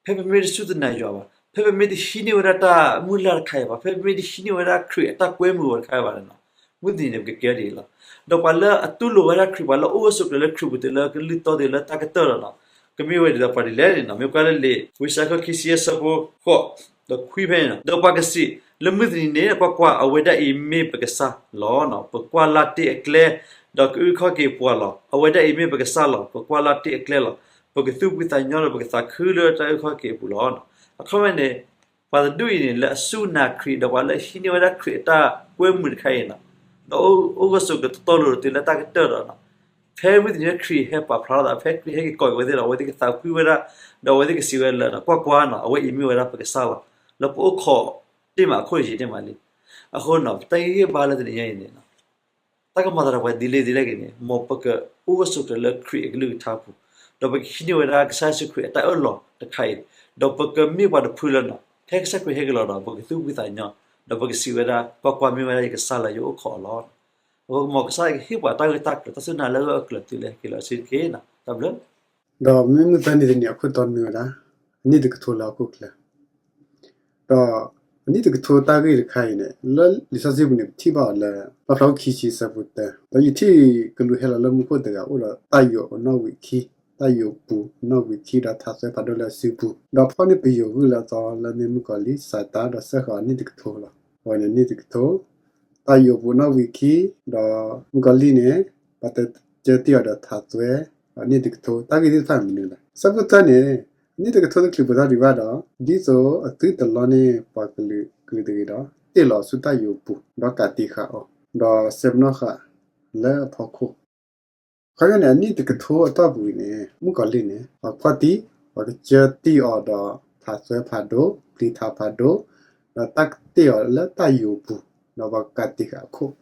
ဖဲပမ့ၢ်တစူၢ်တနာ်ယွၤဘၣ်, ဖဲပမ့ၢ်တဟံးန့ၢ်ဝဲဒၣ်တၢ်မုၢ်လၢ်တခါအံၤဘၣ်, ဖဲပမ့ၢ်တဟံးန့ၢ်ဝဲဒၣ်ခရံာ်အတၢ်ကွဲမုာ်ဝဲတခါအံၤဘၣ်န့ၣ်နီၤ, မုၢ်တနံၤန့ၣ် ပကကဲဒ်အံၤလီၤ. ဒီးပှၤလၢအတူၢ်လိာ်ဝဲဒၣ်ခရံာ် ပှၤလၢအအိၣ်ဂၢၢ်ဆိးကျၢၤလၢခရံာ်ပူၤ တုၤလၢကလုၢ်တီ တုၤလၢတၢ်ကတၢၢ်လီၤနီၤ, ကမ့ၢ်ဝဲဒ်သိးပှၤဒ်လဲၣ်န့ၣ်နီၤ, မ့ၢ်ကွၢ်လၢလံာ်ဝံယၡါယၤ အခိၣ်ခံဆံယဲၢ် အဆၢဖိဃိး ဒီးခွံဖဲန့ၣ်နီၤ, ဒီးပှၤကစံးလၢမုၢ်တနံၤန့ၣ် ကွၢ်ကွၢ်, အဝဲဒၣ်အံၤမ့ၢ်ပကစၢ်လီၤ. ပကွၢ်လၢ်တ့ၢ်အကျဲ ဒီးကအုၣ်ခီၣ်က့ၤပှၤလီၤ. အဝဲဒၣ်အံၤမ့ၢ်ပကစၢ်လီၤ. ပကွၢ်လၢ်တ့ၢ်အကျဲလီၤ. ပကသူၣ်ဖှံသးညီဒီးပကသးခုလၢတၢ်အုၣ်ခီၣ်က့ၤအပူၤလီၤ. အခီပညီန့ၣ် ပှၤတဒူၣ်အံၤန့ၣ် လၢအစူၢ်နာ်ခရံာ် ဒီးပှၤလၢအဟံးန့ၢ်ဝဲဒၣ်ခရံာ်အတၢ်ကွဲမုာ်တခါအံၤနီၤ, ဒီးအိၣ်ဂၢၢ်ဆိးကျၢၤတီတီလိၤလိၤတုၤလၢတၢ်ကတၢၢ်ဒီးနီၤ, ဖဲမုၢ်တနံၤလၢခရံာ်ဟဲပာ်ဖျါထီၣ်သး ဖဲခရံာ်ဟဲက့ၤကိးက့ၤဝဲသ့ၣ်ဒီး အဝဲသ့ၣ်ကသးကွံဝဲဒၣ်, ဒီးအဝဲသ့ၣ်ကစံးဝဲလၢ ကွၢ်ကွၢ်နီၤ, အဝဲအံၤမ့ၢ်ဝဲဒၣ်ပကစၢ်လီၤ. လၢပအိၣ်ခိးတ့ၢ်မးအခိၣ်ယံာ်တ့ၢ်မးလံ. အဃိနီၤ ပတၢ်ဟ့ၣ်ဂံၢ်ဟ့ၣ်ဘါလၢတနံၤညါအံၤန့ၣ် တၢ်ကမၤသးဒီးပှၤဒ်လဲၣ်ဒ်လဲၣ်ဂ့ၤန့ၣ် မ်ပကအိၣ်ဂၢၢ်ဆိးကျၢၤလၢခရံာ်အကလုၢ်ကထါပူၤ, ဒီးပကဟံးန့ၢ်ဝဲဒၣ်ကစၢ်ယ့ၣ်ၡူးခရံာ်အတၢ်အၢၣ်လီၤတခါအံၤ, ဒီးပကမ့ၢ်ပှၤတဖုလၢနီၤ ဖဲကစၢ်ခရံာ်ဟဲက့ၤလီၤဒီး ပကသူၣ်ဖှံသးညီ, ဒီးပကစံးဝဲဒၣ် ကွၢ်ကွၢ်မ့ၢ်ဝဲဒၣ်ယကစၢ်လၢယအိၣ်ခိးအီၤလီၤ. အဃိမ်ကစၢ်ယွၤကဟ့ၣ်ပှၤတၢ်ဂ့ၢ်တၢ်ကျိၤ တၢ်စူၢ်နာ်လၢအဂၢၢ်အကျၢၤတုၤလၢဟဲက့ၤလီၤဆ့တက့ၢ်နီၤ. တၢ်ဘျုး ဒီးမ့ၢ်မုၢ်သၢနံၤတနံၤအခိၣ်တီမ့ၢ်ဝဲဒၣ် အနံၣ်တကထိလၢဟီၣ်ခိၣ်ချၢ, ဒီးအနံၣ်တကထိတၢ်ဂ့ၢ်တခါအံၤန့ၣ် လၢလံာ်စီဆှံပူၤန့ၣ် ပထံၣ်ဘၣ်အီၤလၢ လီၣ်ဖျါအခိၣ်ခံဆံအဆၢဖိတၢ, ဒီးယထံၣ်ကလူးဟဲလီၤလၢမူခိၣ်တဂၤ အိၣ်ဒီးတၢ်ယိာ်အနီၣ်ဝံာ်ခံ, တၢ်ယိာ်ပူၤအနီၣ်ဝံာ်ခံ ဒီးထးသွဲဖးဒိၣ်လၢအစုပူၤ, ဒီးဖီၣ်န့ၢ်ပယီၤဂုၢ်လၢအသီလၢမ့ၢ်မုၣ်ကီၤလံၢ် စၤတၢ် ဒီးစၢဃာ်အီၤနံၣ်တကထိလီၤ. အဝဲန့ၣ်နံၣ်တကထိ တၢ်ယိာ်ပူၤနီၣ်ဝံာ်ခံ, ဒီးမုၣ်ကီၤလံၢ်န့ၣ် ပှၤတကၢတံၢ်အီၤဒီးထးသွဲ ဒီးနံၣ်တကထိ တၢ်ဂ့ၢ်သ့ၣ်တဖၣ်မနုၤလဲၣ်. အဆၢဖိသၢန့ၣ် အနံၣ်တကထိတချုးပၢၤထီၣ်ဒံးဘၣ်ဒီး ဒ်သိးအသုတလီန့ၢ်ပှၤကလုာ်ကလုာ်တဂ့ၤဒီး တ့ၢ်လီၤဆူတၢ်ယိာ်ပူၤ ဒီးကးတံာ်ဃာ်အီၤ ဒီးစဲပနီၣ်ဃာ်လၢအဖီခိၣ် ခီပညီန့ၣ် အနံၣ်တကထိအတီၢ်ပူၤအံၤန့ၣ် မုၣ်ကီၤလံၢ်န့ၣ် ပှၤဖီၣ်တံၢ် ပှၤကစၢတံၢ်အီၤဒီးထးသွဲဖးဒိၣ် ပျံၤထးဖးဒိၣ် ဒီးတၢ်တ့ၢ်အီၤလၢတၢ်ယိာ်ပူၤ ဒီးပှၤကးတံာ်ဃာ်အခိၣ်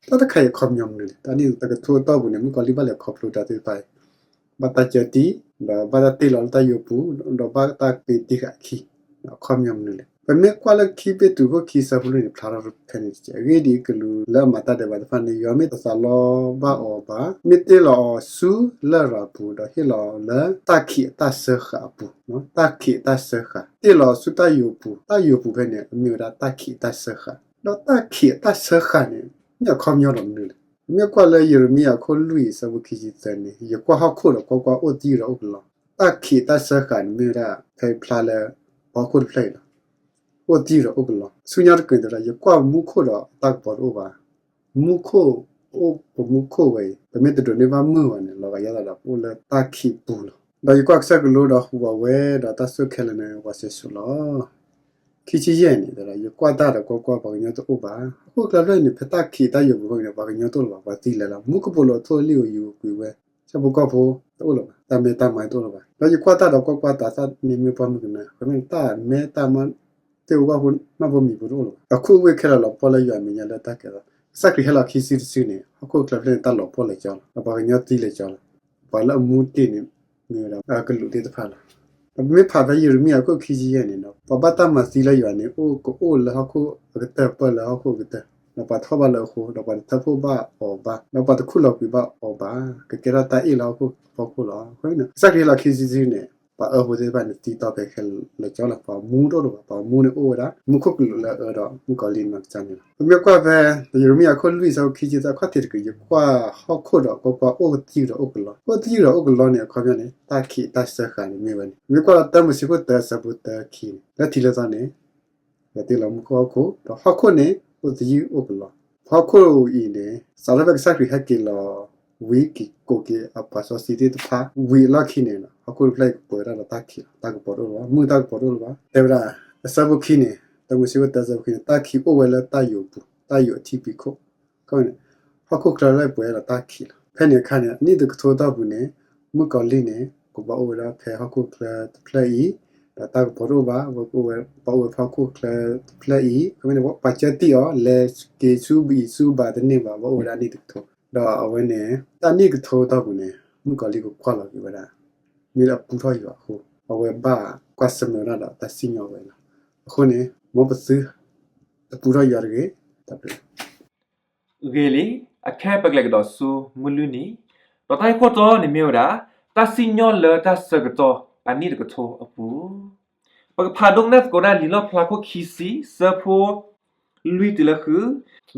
တၢ်တခါအံၤအခီပညီမနုၤလဲၣ်. တၢ်နံၣ်တကထိအတီၢ်ပူၤန့ၣ် မုၣ်ကီၤလံၢ်ဘၣ်လဲၤခီဖျိတၢ်သ့ၣ်တဖၣ်အံၤ ဘၣ်တၢ်စၢတံၢ် ဒီးဘၣ်တၢ်တ့ၢ်လီၤလၢတၢ်ယိာ်ပူၤ ဒီးဘၣ်တၢ်ကးတံာ်ဃာ်အခံ အခီပညီမနုၤလဲၣ်. ပမ့ၢ်ကွၢ်လၢခံပ့းတရူးခိၣ်ခံဆၢဖိလွံၢ်န့ၣ် ဖျါထီၣ်ဖဲန့ၣ်တက့ၢ်. အဂ့ၢ်ဒ်အံၤကလူးလၢအမၤတၢ်ဒဲးဘးတဖၣ်န့ၣ် ယွၤမ့ၢ်တသးလီဘၣ်အီၤဘၣ် မ့ၢ်တ့ၢ်လီၤအီၤဆူလရာ်ပူၤ ဒီးဟ့ၣ်လီၤအီၤလၢတၢ်ခံးအတၢ်စၢဃာ်အပူၤ, တၢ်ခံးအတၢ်စၢဃာ် တ့ၢ်လီၤဆူတၢ်ယိာ်ပူၤ, တၢ်ယိာ်ပူၤဖဲန့ၣ် အမ့ၢ်ဝဲဒၣ်တၢ်ခံးအတၢ်စၢဃာ်, ဒီးတၢ်ခံးအတၢ်စၢဃာ်န့ၣ် မ့ၢ်အခီပညီဒီးမနုၤလဲၣ်. ပမ့ၢ်ကွၢ်လၢယံးရမံယၤအခိၣ်လွံၢ်အဆၢဖိခံဆံသၢန့ၣ်, ယကွၢ်ဟီၣ်ခိၣ်ဒီးကွၢ်ကွၢ်, အိၣ်သယုၢ်ဒီးအိၣ်ကလီ, တၢ်ခံးတၢ်စၢဃာ်န့ၣ်မ့ၢ်ဝဲဒၣ် ဖဲဖျါလၢပဟီၣ်ခိၣ်တဖျၢၣ်အံၤလီၤ. အိၣ်သယုၢ်ဒီးအိၣ်ကလီ, ဆူညါတက့ၢ်တဲဝဲဒၣ် ယကွၢ်မူခိၣ်ဒီးတၢ်ကပီၤတအိၣ်ဘၣ်. မူခိၣ်, အိၣ်ပမူခိၣ်ဝဲအံၤ ပမ့ၢ်တဒိးန့ၢ်ဘၣ်မုၢ်ဘၣ်န့ၣ် လီၤဂာ်ယသးဒီးပအိၣ်လၢတၢ်ခံးပူၤလီၤ. ဒီးယကွၢ်ကစၢၢ်ကလိဒီးဟူးဝးဝဲဒီးတၢ်ဆိၣ်ခဲလၢာ်န့ၣ် ဝးစဲၤဆိးလီၤ. ခံဆံယဲၢ်န့ၣ် ယကွၢ်တၢ်ဒီးကွၢ်ကွၢ်, ပှၤကညီတအိၣ်ဘၣ်. ဟီၣ်ခိၣ်ချၢဖျၢၣ်န့ၣ် ဖဲတၢ်ခံးတၢ်ယိာ်ပူၤအဃိန့ၣ် ပှၤကညီတအိၣ်လၢၤဘၣ်, ပှၤသံလၢာ်လီၤ. မူကပိာ်လိၤအထိၣ်အလံၣ်အိၣ်ယံၤအိၣ်ကွံာ်ဝဲ, ဆၣ်ဖိကီၢ်ဖိတအိၣ်လၢၤဘၣ်, တၢ်မဲတၢ်မါတအိၣ်လၢၤဘၣ်. ဒီးယကွၢ်တၢ်ဒီးကွၢ်ကွၢ်, တၤသၣ်န့ၣ်မ့ၢ်ပှၢ်မုၢ်ကနၢ, အဃိန့ၣ်တၢ်မဲတၢ်မါသ့ၣ်အိၣ်ဘၣ်အဃိ နီၢ်ဖိမံၤဖိတအိၣ်လၢၤဘၣ်. အခူၣ်အဝ့ၢ်ခဲလၢာ်လီၤပှီၢ်လၢယွၤအမဲာ်ညါလၢတၢ်ကဲထီၣ်. ကစၢ်ခရံာ်ဟဲလီၤခံစုတစုန့ၣ် ဟီၣ်ခိၣ်ချၢဖျၢၣ်န့ၣ် တၢ်လီၤပှီၢ်လၢာ်ကၠီလီၤ. ဒီးပှၤကညီသံလၢာ်ကၠီလီၤ. ပှၤလၢအမူတ့ၢ်န့ၣ် မ့ၢ်ဝဲဒၣ်အကလူးသ့ၣ်တဖၣ်လီၤ. ဒီးပမ့ၢ်ဖးဖဲယံးရမံယၤအခိၣ်ခံဆံယဲၢ်န့ၣ်ဒီး ပှၤဘၣ်တၢ်မၤသံလၢယွၤန့ၣ် အိၣ်ကအိၣ်လၢဟီၣ်ခိၣ်အကတၢၢ် ပၢၢ်လၢဟီၣ်ခိၣ်အကတၢၢ်, ဒီးပှၤထီၣ်ဘၣ်လၢအဃိ, ဒီးပှၤတထၢဖှိၣ်ဘၣ်အီၤဘၣ်, ဒီးပှၤတခူၣ်လီၤကွံာ်ဘၣ်အီၤဘၣ်, ကကဲထီၣ်တၢ်အ့ၣ်လၢဟီၣ်ခိၣ်ဖီခိၣ်လီၤ. အဃိန့ၣ် ကစၢ်ခရံာ်ဟဲလီၤခံစုတစုန့ၣ် ပှၤအၢဖိသ့ၣ်တဖၣ်န့ၣ် သံတီဖဲခဲလၢာ်ကၠီလီၤ. ပှၤမူတအိၣ်လၢၤဘၣ်. ပှၤမူန့ၣ်အိၣ်ဝဲဒၣ် မူခိၣ်ကလူးလၢအအၢဒီးမုၣ်ကီၤလံၢ်နီၢ်ကစၢ်န့ၣ်လီၤ. ပမ့ၢ်ကွၢ်ဖဲ ယံးရမံယၤအခိၣ်လွံၢ်အဆၢဖိခံဆံသၢ အခီၣ်ထံးတက့ၢ်, ယကွၢ်ဟီၣ်ခိၣ်ဒီးကွၢ်ကွၢ်, အိၣ်သယုၢ်ဒီးအိၣ်ကလီ. အိၣ်သယုၢ်ဒီးအိၣ်ကလီန့ၣ် အခီပညီန့ၣ် တၢ်ခံးတၢ်စၢဃာ်န့ၣ်မ့ၢ်ဝဲန့ၣ်. ပမ့ၢ်ကွၢ်လၢတၢမိၤၡ့ခိၣ်တၢအဆၢဖိသၢခံန့ၣ် လၢထံးလၢသီန့ၣ် ယွၤတ့လီၤမူခိၣ်ဟီၣ်ခိၣ်, ဒီးဟီၣ်ခိၣ်န့ၣ် အိၣ်သယုၢ်အိၣ်ကလီ. ဟီၣ်ခိၣ်အံၤန့ၣ် စးထီၣ်ဖဲကစၢ်ခရံာ်ဟဲက့ၤလီၤ ဝံၤက့ၤကိးက့ၤအပှၤစီဆှံသ့ၣ်တဖၣ် ဝံၤအလီၢ်ခံန့ၣ် ဟီၣ်ခိၣ်တဖျၢၣ်အံၤကပၢၤဝဲဒၣ်ဒီးတၢ်ခံးလီၤ. တၢ်ကပီၤတအိၣ်လၢၤဘၣ်, မုၢ်တၢ်ကပီၤတအိၣ်လၢၤဘၣ်. တဲဝဲဒၣ် အဆၢဖိခံန့ၣ်, တၢမိၤၡ့ခိၣ်တၢအဆၢဖိခံန့ၣ် တၢ်ခံးအိၣ်ဝဲလၢတၢ်ယိာ်ပူၤ, တၢ်ယိာ်အထံဖံးခိၣ်. အဃိန့ၣ် ဟီၣ်ခိၣ်ချၢလၢပှဲၤဒီးတၢ်ခံးလီၤ. ဖဲန့ၣ်အခါန့ၣ် အနံၣ်တကထိအတီၢ်ပူၤန့ၣ် မုၣ်ကီၤလံၢ်န့ၣ် ကဘၣ်အိၣ်ဝဲဒၣ်ဖဲဟီၣ်ခိၣ်ချၢတဖျၢၣ်အံၤ, ဒီးတၢ်ကပီၤတအိၣ်ဘၣ်, ဘၣ်အိၣ်ဝဲဖဲဟီၣ်ခိၣ်ချၢတဖျၢၣ်အံၤ, အဃိန့ၣ် ပှၤကၢတံၢ်အီၤ လဲၤက့ၤဆူဘံၣ်ဆူဘၣ်တန့ၢ်ဘၣ်, ဘၣ်အိၣ်ဝဲဒၣ်အနံၣ်တကထိ. ဒီးအဝဲန့ၣ် တၢ်နံၣ်ကထိအတီၢ်ပူၤန့ၣ် မုၣ်ကီၤလံၢ်ကကွၢ်လီၤက့ၤဝဲဒၣ် မ့ၢ်လၢအပူထီၣ်ယွၤအဃိ, အဝဲဘၣ်ကွၢ်ဆၢၣ်မဲာ်ဝဲဒၣ်ဒီးတၢ်စံၣ်ညီၣ်ဝဲလီၤ. အဃိန့ၣ် မ်ပသုတပူထီၣ်ယွၤတဂ့ၤ. တၢ်ဘျုး ဂ့ၤလံ, အခဲပကလဲၤကဒီးဆူမုၢ်လွံၢ်နံၤ, ဒီးတၢ်ဂ့ၢ်ခိၣ်တီန့ၣ်မ့ၢ်ဝဲဒၣ် တၢ်စံၣ်ညီၣ်လၢတၢ်ဆၢကတီၢ်အနံၣ်တကထိအပူၤ. ပကဖးဒိကနၣ်သကိးဒၣ်လံာ်လီၣ်ဖျါခိၣ်ခံဆံ ဆၢဖိလွံၢ်တုၤလၢဃု,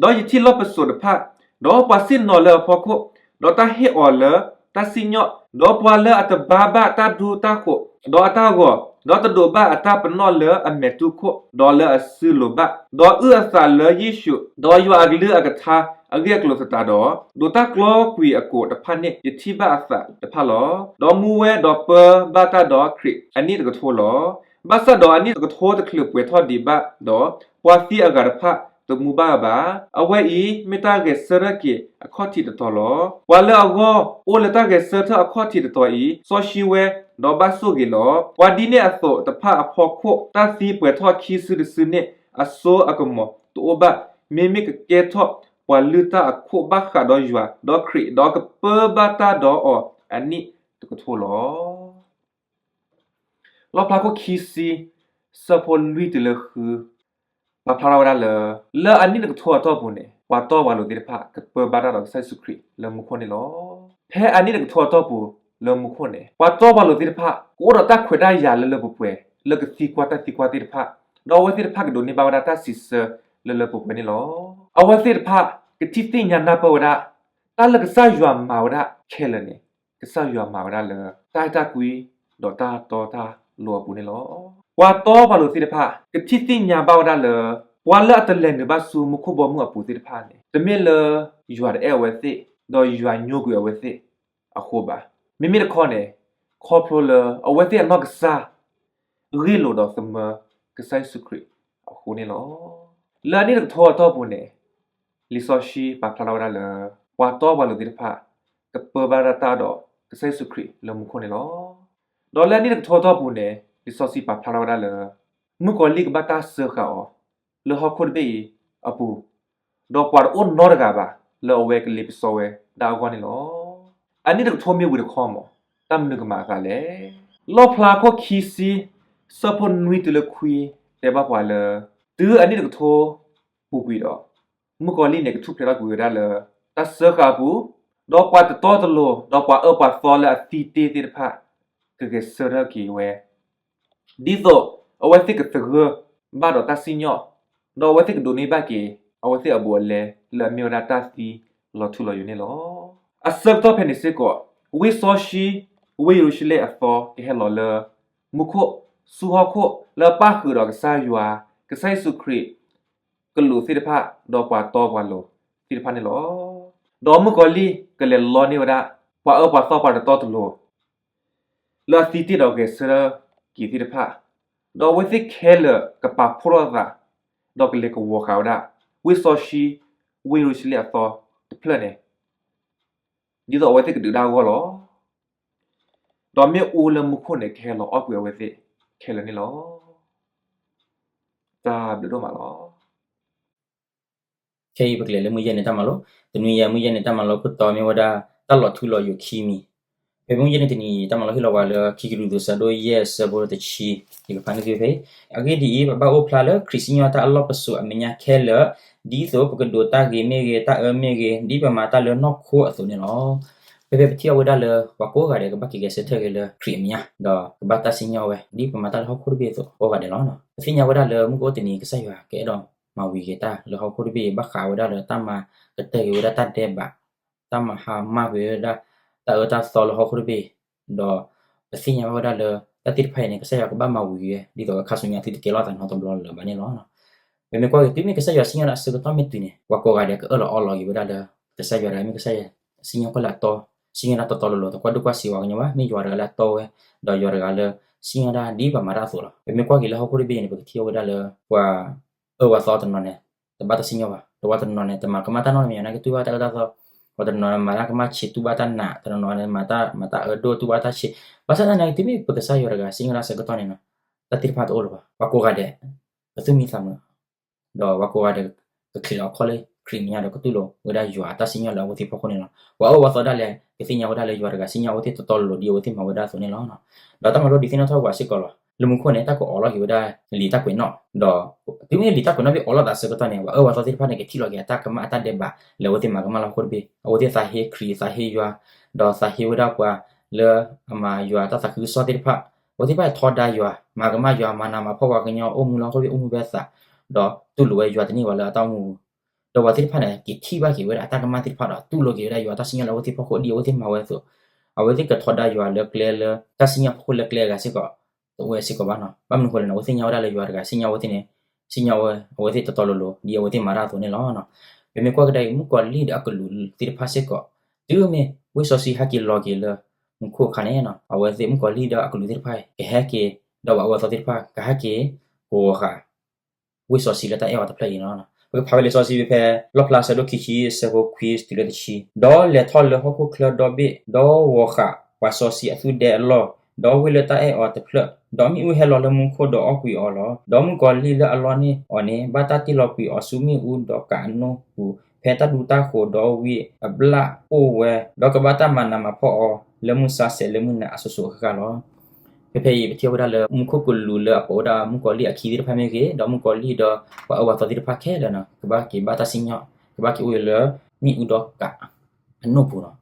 ဒီးယထံၣ်လီၢ်ပစိာ်တဖၣ်, ဒီးပှၤဆ့ၣ်နီၤလၢအဖီခိၣ်, ဒီးတၢ်ဟ့ၣ်အီၤလၢတၢ်စံၣ်ညီၣ်, ဒီးပှၤလၢအတဘါဘၣ်တၢ်ဒိတၢ်ဃိး, ဒီးအတၢ်ဂီၤ, ဒီးတဒိးဘၣ်အတၢ်ပနီၣ်လၢအမဲာ်တူၢ်ခိၣ်, ဒီးလၢအစုလိၤဘၣ်, ဒီးအုၣ်အသးလၢယ့ၣ်ၡူး, ဒီးယွၤအကလုၢ်အကထါအဂ့ၢ်အကျိၤသတးဒီး, ဒိးတၢ်ကျီကွံာ်အကိာ်တဖၣ်န့ၣ် ယထံၣ်ဘၣ်အသးတဖၣ်လီၤ. ဒီးမူဝဲဒီးပၢဘၣ်တၢ်ဒီးခရံာ်အနံၣ်တကထိလီၤ. ဘၣ်ဆၣ်ဒီးအနံၣ်တကထိတချုးပှဲၤထီၣ်ဒံးဘၣ်ဒီး, ပှၤသံအဂၤတဖၣ်တမူဘၣ်ဘၣ်. အဝဲအံၤမ့ၢ်တၢ်ဂဲၤဆၢထၢၣ်က့ၤအခီၣ်ထံးတတီၤလီၤ. ပှၤလၢအဂီၢ်အိၣ်လၢတၢ်ဂဲၤဆၢထၢၣ်အခီၣ်ထံးတတီၤအံၤ စီဆှံဝဲ, ဒီးဘၣ်ဆိၣ်ဂ့ၤလီၤ. ပှၤဒ်န့ၣ်အသိးတဖၣ်အဖီခိၣ် တၢ်သံပှဲၤထီၣ်ခံစုတစုန့ၣ် အစိအကမီၤတအိၣ်ဘၣ်, မ့မ့ၢ်ကကဲထီၣ်ပှၤလုၢ်တၢ်အခိၣ်ဘၣ်ဃးဒီးယွၤဒီးခရံာ်, ဒီးကပၢဘၣ်တၢ်ဒီးအီၤအနံၣ်တကထိလီၤ. လီၣ်ဖျါခိၣ်ခံဆံ ဆၢဖိလွံၢ်တုၤလၢဃု ပာ်ဖျါထီၣ်ဝဲဒၣ်လၢ လၢအနံၣ်တကထိအတီၢ်ပူၤန့ၣ် ပှၤတီပှၤလိၤသ့ၣ်တဖၣ် ကပၢဘၣ်တၢ်ဒီးကစၢ်ယ့ၣ်ၡူးခရံာ်လၢမူခိၣ်န့ၣ်လီၤ. ဖဲအနံၣ်တကထိအတီၢ်ပူၤလၢမူခိၣ်န့ၣ် ပှၤတီပှၤလိၤသ့ၣ်တဖၣ် ကအိၣ်ဒီးတၢ်ခွဲးတၢ်ယာ်လၢလၢပှဲၤပှဲၤ လၢကသံကွၢ်တၢ်သံကွၢ်သ့ၣ်တဖၣ်, ဒီးအဝဲသ့ၣ်တဖၣ်ကဒိးန့ၢ်ဘၣ်ဝဲဒၣ်တၢ်စံးဆၢလၢလၢပှဲၤပှဲၤန့ၣ်လီၤ. အဝဲသ့ၣ်တဖၣ် ကထံၣ်သ့ၣ်ညါနၢ်ပၢၢ်ဝဲဒၣ် တၢ်လၢကစၢ်ယွၤမၤဝဲဒၣ်ခဲလၢာ်န့ၣ် ကစၢ်ယွၤမၤဝဲဒၣ်လၢ တၢ်အဲၣ်တၢ်ကွံ ဒီးတၢ်တီတၢ်လိၤအပူၤန့ၣ်လီၤ. ပှၤတီပှၤလိၤသ့ၣ်တဖၣ် ကထံၣ်သ့ၣ်ညါဘၣ်ဝဲဒၣ်လၢ ပှၤလၢအတလဲၤနုာ်ဘၣ်ဆူမူခိၣ်ဘီမုၢ်အပူၤသ့ၣ်တဖၣ်န့ၣ် တမ့ၢ်လၢယွၤတအဲၣ်အဝဲသ့ၣ် ဒီးယွၤညိကွံာ်အဝဲသ့ၣ်အဃိဘၣ်. မ့မ့ၢ်တခီန့ၣ် ခီဖျိလၢအဝဲသ့ၣ်အနီၢ်ကစၢ် ဂ့ၢ်လိာ်ဒီးသမၢကစၢ်ယ့ၣ်ၡူးခရံာ်အဃိန့ၣ်လီၤ. လၢအနံၣ်တကထိအတီၢ်ပူၤန့ၣ် လံာ်စီဆှံပာ်ဖျါထီၣ်ဝဲဒၣ်လၢ ပှၤတီပှၤလိၤသ့ၣ်တဖၣ် ကပၢဘၣ်ဒၣ်တၢ်ဒီးကစၢ်ယ့ၣ်ၡူးခရံာ်လၢမူခိၣ်န့ၣ်လီၤ. ဒီးလၢအနံၣ်တကထိအတီၢ်ပူၤန့ၣ် လံာ်စီဆှံပာ်ဖျါထီၣ်ဝဲဒၣ်လၢ မုၣ်ကီၤလံၢ်ကဘၣ်တၢ်စၢဃာ်အီၤ လၢဟီၣ်ခိၣ်တဘ့ၣ်အံၤအပူၤ, ဒီးပှၤတအိၣ်နီတဂၤဘၣ် လၢအဝဲကလ့ပစီဝဲဒၣ်အဂီၢ်န့ၣ်လီၤ. အနံၣ်တကထိမ့ၢ်ဝံၤတခီမး တၢ်မနုၤကမၤအသးလဲၣ်. လီၣ်ဖျါခိၣ်ခံဆံ ဆၢဖိနွံတုၤလၢခွံ တဲဘၣ်ပှၤလၢ တုၤအနံၣ်တကထိပူၤကွံာ်ဒီး မုၣ်ကီၤလံၢ်န့ၣ် ကထူၣ်ဖျဲးထီၣ်ကွံာ်ဝဲဒၣ်လၢ တၢ်စၢဃာ်အပူၤ, ဒီးပှၤတတီတလိၤ ဒီးပှၤအၢပှၤသီလၢအသံတ့ၢ်သ့ၣ်တဖၣ် ကဂဲၤဆၢထၢၣ်က့ၤဝဲ ဒ်သိးအဝဲသ့ၣ်ကသဂၢၢ်ဘၣ်ဒီးတၢ်စံၣ်ညီၣ်, ဒီးအဝဲသ့ၣ်ကဒိးန့ၢ်ဘၣ်က့ၤ အဝဲသ့ၣ်အဘူးအလဲလၢအမ့ၢ်ဝဲဒၣ်တၢ်သံ လီၤထူလီၤယိာ်န့ၣ်လီၤ. အဆၢကတီၢ်ဖဲန့ၣ်စ့ၢ်ကီး ဝ့ၢ်စီဆှံ ဝ့ၢ်ယရူၤၡလ့ၣ်အသီ ကဟဲလီၤလၢ မူခိၣ် ဆူဟီၣ်ခိၣ် လၢပၣ်ဃုာ်ဒီးကစၢ်ယွၤ, ကစၢ်ယ့ၣ်ၡူးခရံာ် ကလူးသ့ၣ်တဖၣ် ဒီးပှၤတီပှၤလိၤသ့ၣ်တဖၣ်န့ၣ်လီၤ. ဒီးမုၣ်ကီၤလံၢ်ကလဲၤလီန့ၢ်ဝဲဒၣ် ပှၤအၢပှၤသီပှၤတတီတလိၤ လၢအသံတ့ၢ်ဒီးဂဲၤဆၢထၢၣ်က့ၤသ့ၣ်တဖၣ်, ဒီးအဝဲသ့ၣ်ခဲလၢာ်ကပာ်ဖှိၣ်ထီၣ်အသး, ဒီးကလဲၤကဝီၤဃာ်ဝဲဒၣ် ဝ့ၢ်စီဆှံဝ့ၢ်ယရူၤၡလ့ၣ်အသီတဖျၢၣ်န့ၣ်, ဒ်သိးအဝဲသ့ၣ်ကဒုးဒၣ်အဂီၢ်လီၤ. ဒီးမ့ၣ်အူလၢမူခိၣ်န့ၣ် ကဟဲလီၤအီၣ်ကွံာ်အဝဲသ့ၣ်ခဲလၢာ်န့ၣ်လီၤ. တၢ်ဘျုးဒိၣ်မးလီၤ. ခဲအံၤပကလဲၤလၢမုၢ်ယဲၢ်နံၤတၢ်မၤလိ, တနွံယဲၢ်မုၢ်ယဲၢ်နံၤတၢ်မၤလိခိၣ်တီမ့ၢ်ဝဲဒၣ် တၢ်လီၤထူလီၤယိာ်ခံမံၤ. ဖဲမုၢ်ယဲၢ်နံၤတနံၤ တၢ်မၤလိဟ့ၣ်လီၤပှၤလၢ ခံကရံၣ်သူး ဆၢဒိၣ်ယဲၢ် ဆၢဖိတဆံ, ယကဖးန့ၢ်သုဖဲအံၤ. အဂ့ၢ်ဒ်အံၤ, ပဘၣ်အိၣ်ဖျါလၢခရံာ်စံၣ်ညီၣ်တၢ်အလီၢ်ပစိာ်အမဲာ်ညါခဲလၢာ်, ဒ်သိးပကဒိးတၢ်ဂ့ၤမ့ၢ်ဂ့ၤ, တၢ်အၢမ့ၢ်ဂ့ၤ, ဒ်ပမၤတၢ်လၢနီၢ်ခိအသိးန့ၣ်လီၤ. ဖဲဖဲပထံၣ်အီၤဝဲဒၣ်လၢ ပှၤကိးဂၤဒဲးကဘၣ်က့ၤဂဲၤဆၢထၢၣ်က့ၤလၢခရံာ်အမဲာ်ညါ, ဒီးကဘၣ်တၢ်စံၣ်ညီၣ်ဝဲ ဒ်ပမၤတၢ်လၢဟီၣ်ခိၣ်တဘ့ၣ်အသိး ကိးဂၤဒဲးလီၤ. ပသ့ၣ်ညါဝဲဒၣ်လၢမုၢ်ကအိၣ်တနံၤ ကစၢ်ယွၤကအဲၣ်ဒိးမၤဝံၤက့ၤတၢ်လၢဟီၣ်ခိၣ်တဘ့ၣ်အံၤ ဘၣ်ဃးဝဲဒၣ်လၢတၢ်မၤကတၢၢ်က့ၤဝဲဒၣ်တၢ်ဒဲးဘး, တၢ်မၤဟါမၢ်ကွံာ်ဝဲဒၣ် တၢ်အၢတၢ်သီလၢဟီၣ်ခိၣ်တဘ့ၣ်, ဒီးပသ့ၣ်ညါဘၣ်ဝဲဒၣ်လၢ တၢ်သ့ၣ်တဖၣ်အံၤန့ၣ် ကစၢ်ယွၤကဘၣ်မၤဝံၤဝဲ ဒ်သိးဝဲခါဆူညါသုတကဲလီၤသးနီတဘျီလၢၤဘၣ်န့ၣ်လီၤ. ပမ့ၢ်ကွၢ်က့ၤ တုၤမ့ၢ်ကစၢ်ယွၤစံၣ်ညီၣ်ဒၣ်အဆၢကတီၢ်မ့ၢ်တုၤန့ၣ် ပှၤကိးဂၤဒဲးကအၢၣ်လီၤအီလီၤက့ၤဝဲဒၣ်လၢ ကစၢ်ယွၤတဂၤမ့ၢ်ကစၢ်ယွၤ စံၣ်ညီၣ်ကွၢ်လၢအတီ, စံၣ်ညီၣ်ဒၣ်တီတီလိၤလိၤ တကွၢ်ဒိၣ်ကွၢ်ဆံးပှၤကညီဘၣ်, မ့ၢ်ယွၤတဂၤလၢအတီဝဲ, ဒီးယွၤတဂၤလၢ စံၣ်ညီၣ်ဒၣ်ဒ်ပမၤတၢ်အသိးလီၤ. ပမ့ၢ်ကွၢ်က့ၤလၢဟီၣ်ခိၣ်တဘ့ၣ်န့ၣ် ပကထံၣ်အီၤဝဲဒၣ်လၢ ပှၤအၢပှၤသီတနီၤန့ၣ် တဘၣ်တၢ်စံၣ်ညီၣ်ဘၣ်, ဒီးပှၤတနီၤန့ၣ် တမၤကမၣ်တၢ်နီတမံၤ နာ်က့တူၢ်ဘၣ်တၢ်အၢတၢ်သီ, ပှၤတနီၤန့ၣ် မၤတၢ်ကမၣ်ဆံးတူၢ်ဘၣ်တၢ်နး, တနီၤန့ၣ် မၤတၢ် မၤတၢ်အၢဒိၣ်တူၢ်ဘၣ်တၢ်ဆံး, ဘၣ်ဆၣ်သနာ်က့ တုၤမ့ၢ်ပကစၢ်ယွၤတဂၤ စံၣ်ညီၣ်ဒၣ်ဆၢကတီၢ်န့ၣ်နီၤ တၢ်သ့ၣ်တဖၣ်တအိၣ်လၢၤဘၣ်. ပှၤကိးဂၤဒဲး ကသူၣ်မံသးမုာ် ဒီးပှၤကိးဂၤဒဲး ကချံးလီၤအခီၣ်လၢခရံာ်မဲာ်ညါဒီး ကတူၢ်လိာ်ဝဲဒၣ်ယွၤအတၢ်စံၣ်ညီၣ်လၢအဝဲသ့ၣ်ဖီခိၣ်န့ၣ်လီၤ. ပှၤအၢပှၤသီဒၣ်လဲာ် ကသ့ၣ်ညါဝဲဒၣ်လၢယွၤတဂၤစံၣ်ညီၣ်အဝဲသ့ၣ်တီတီလိၤလိၤ ဒ်အဝဲသ့ၣ်မၤဝဲဒၣ်အသိးန့ၣ်လီၤ. ဒီးတၢ်မၤလိဒုးသ့ၣ်နီၣ်ထီၣ်ပှၤစ့ၢ်ကီးလီၤ. လၢမူခိၣ်န့ၣ် တၢ်ကအီၣ်လီၤက့ၤဝဲဒၣ် လံာ်တၢ်ကွဲးနီၣ်, ဒီးတုၤမ့ၢ်လံာ်တၢ်ကွဲးနီၣ်ဘ့ၣ်အီၣ်လီၤသးဆၢကတီၢ်န့ၣ် ပှၤအၢပှၤသီသ့ၣ်တဖၣ်န့ၣ် ကထံၣ်လီၤက့ၤအတၢ်ကမၣ်အတၢ်ဒဲးဘး လၢအဝဲသ့ၣ်မၤကမၣ်လၢဟီၣ်ခိၣ်တဘ့ၣ်, အဝဲသ့ၣ်သးဟ့ခရံာ်သးဟ့ယွၤ, ဒီးသးဟ့ဝဲဒၣ်ပှၤလၢ အမၤယွၤတၢ်သးခုကစီၣ်သ့ၣ်တဖၣ်, အဝဲသ့ၣ်တဖၣ်ထီဒါယွၤ, မၤကမၣ်ယွၤ, မၤနးမၤဖှီၣ်ပှၤကညီအိၣ်မူလၢဟီၣ်ခိၣ်တဘ့ၣ်အိၣ်မူဖဲအသး, ဒီးတူၢ်လိာ်ဝဲယွၤတန့ၢ်ဝဲလၢအတၢ်အိၣ်မူ ဒီးပှၤသ့ၣ်တဖၣ်န့ၣ် က့ၤထံၣ်ဘၣ်က့ၤဝဲဒၣ်အတၢ်ကမၣ်သ့ၣ်တဖၣ်ဒီး တူၢ်လိာ်က့ၤဝဲဒၣ်ယွၤတၢ်စံၣ်ညီၣ်လၢအဝဲသ့ၣ်ဖီခိၣ်ဒ်အဝဲသ့ၣ်မၤဝဲအသိး, အဝဲသ့ၣ်ကထီဒါယွၤလၢကျဲလၢ တၢ်စံၣ်ညီၣ်ဖီခိၣ်လၢကျဲအဂၤစ့ၢ်ကီး တအိၣ်ဝဲစ့ၢ်ကီးဘၣ်နီၤ. ဘၣ်မနုၤဃိလဲၣ်န့ၣ် အဝဲသ့ၣ်ညါဝဲဒၣ်လၢယွၤတဂၤ စံၣ်ညီၣ်အဝဲသ့ၣ်န့ၣ်, စံၣ်ညီၣ်ဝဲ အဝဲသ့ၣ်တီတီလိၤလိၤ ဒ်အဝဲသ့ၣ်မၤတၢ်အသိးန့ၣ်လီၤ. ပမ့ၢ်ကွၢ်ကဒါအံၤ မုၣ်ကီၤလံၢ်ဒီးအကလူးသ့ၣ်တဖၣ်စ့ၢ်ကီး တုၤမ့ၢ်ဝ့ၢ်စီဆှံဟဲက့ၤလီၤက့ၤလၢ မူခိၣ်အခါန့ၣ် အဝဲသ့ၣ်မုၣ်ကီၤလံၢ်ဒီးအကလူးသ့ၣ်တဖၣ် ကဟဲက့ၤ ဒီးပှၤအၢပှၤသီသ့ၣ်တဖၣ် ကဟဲက့ၤ ကဝီၤဃာ် ဝ့ၢ်စီဆှံလၢတၢ်အဲၣ်အီၤတဖျၢၣ်အံၤန့ၣ်လီၤ. ပကဖးဝဲလံာ်စီဆှံဖဲ လီၣ်ဖျါ ဆၢဒိၣ်ခံဆံ ဆၢဖိခွံတုၤလၢတဆံ, ဒီးလဲၤထီၣ်လၢဟီၣ်ခိၣ်ချၢဒီဘ့ၣ်, ဒီးဝီၤဃာ်ပှၤစီဆှံအသူၣ်ဒဲအလီၢ်, ဒီးဝ့ၢ်လၢတၢ်အဲၣ်အီၤတဖျၢၣ်, ဒီးမ့ၣ်အူဟဲလီၤလၢမူခိၣ်ဒီးအီၣ်ကွံာ်အီၤလီၤ. ဒီးမုၣ်ကီၤလံၢ်လၢအလီန့ၢ်အီၤန့ၣ် ဘၣ်တၢ်တ့ၢ်လီၤကွံာ်အီၤဆူမ့ၣ်အူဒီးကးအနိၣ်ပူၤ ဖဲတၢ်ဒူတၢ်ဃိၤဒီးဝံအဘျၣ်အိၣ်ဝဲ, ဒီးကဘၣ်တၢ်မၤနးမၤဖှီၣ်အီၤ လၢမုၢ်ဆါဆဲးလၢမုၢ်နၤအစိၤစိၤအဃၣ်ဃၣ်လီၤ. ဖဲဖဲအံၤ ပထံၣ်ဝဲဒၣ်လၢ မူခိၣ်ကလူးလၢအပိာ်ဝဲဒၣ်မုၣ်ကီၤလံၢ်အခံသ့ၣ်တဖၣ်မ့ၢ်ဂ့ၤ, ဒီးမုၣ်ကီၤလံၢ်ဒီးပှၤအၢပှၤသီသ့ၣ်တဖၣ်ခဲလၢာ်န့ၣ် ကဘၣ်က့ၤဘၣ်တၢ်စံၣ်ညီၣ်, ကဘၣ်က့ၤအိၣ်ဝဲလၢမ့ၣ်အူဒီးကးအနိၣ်ပူၤလီၤ.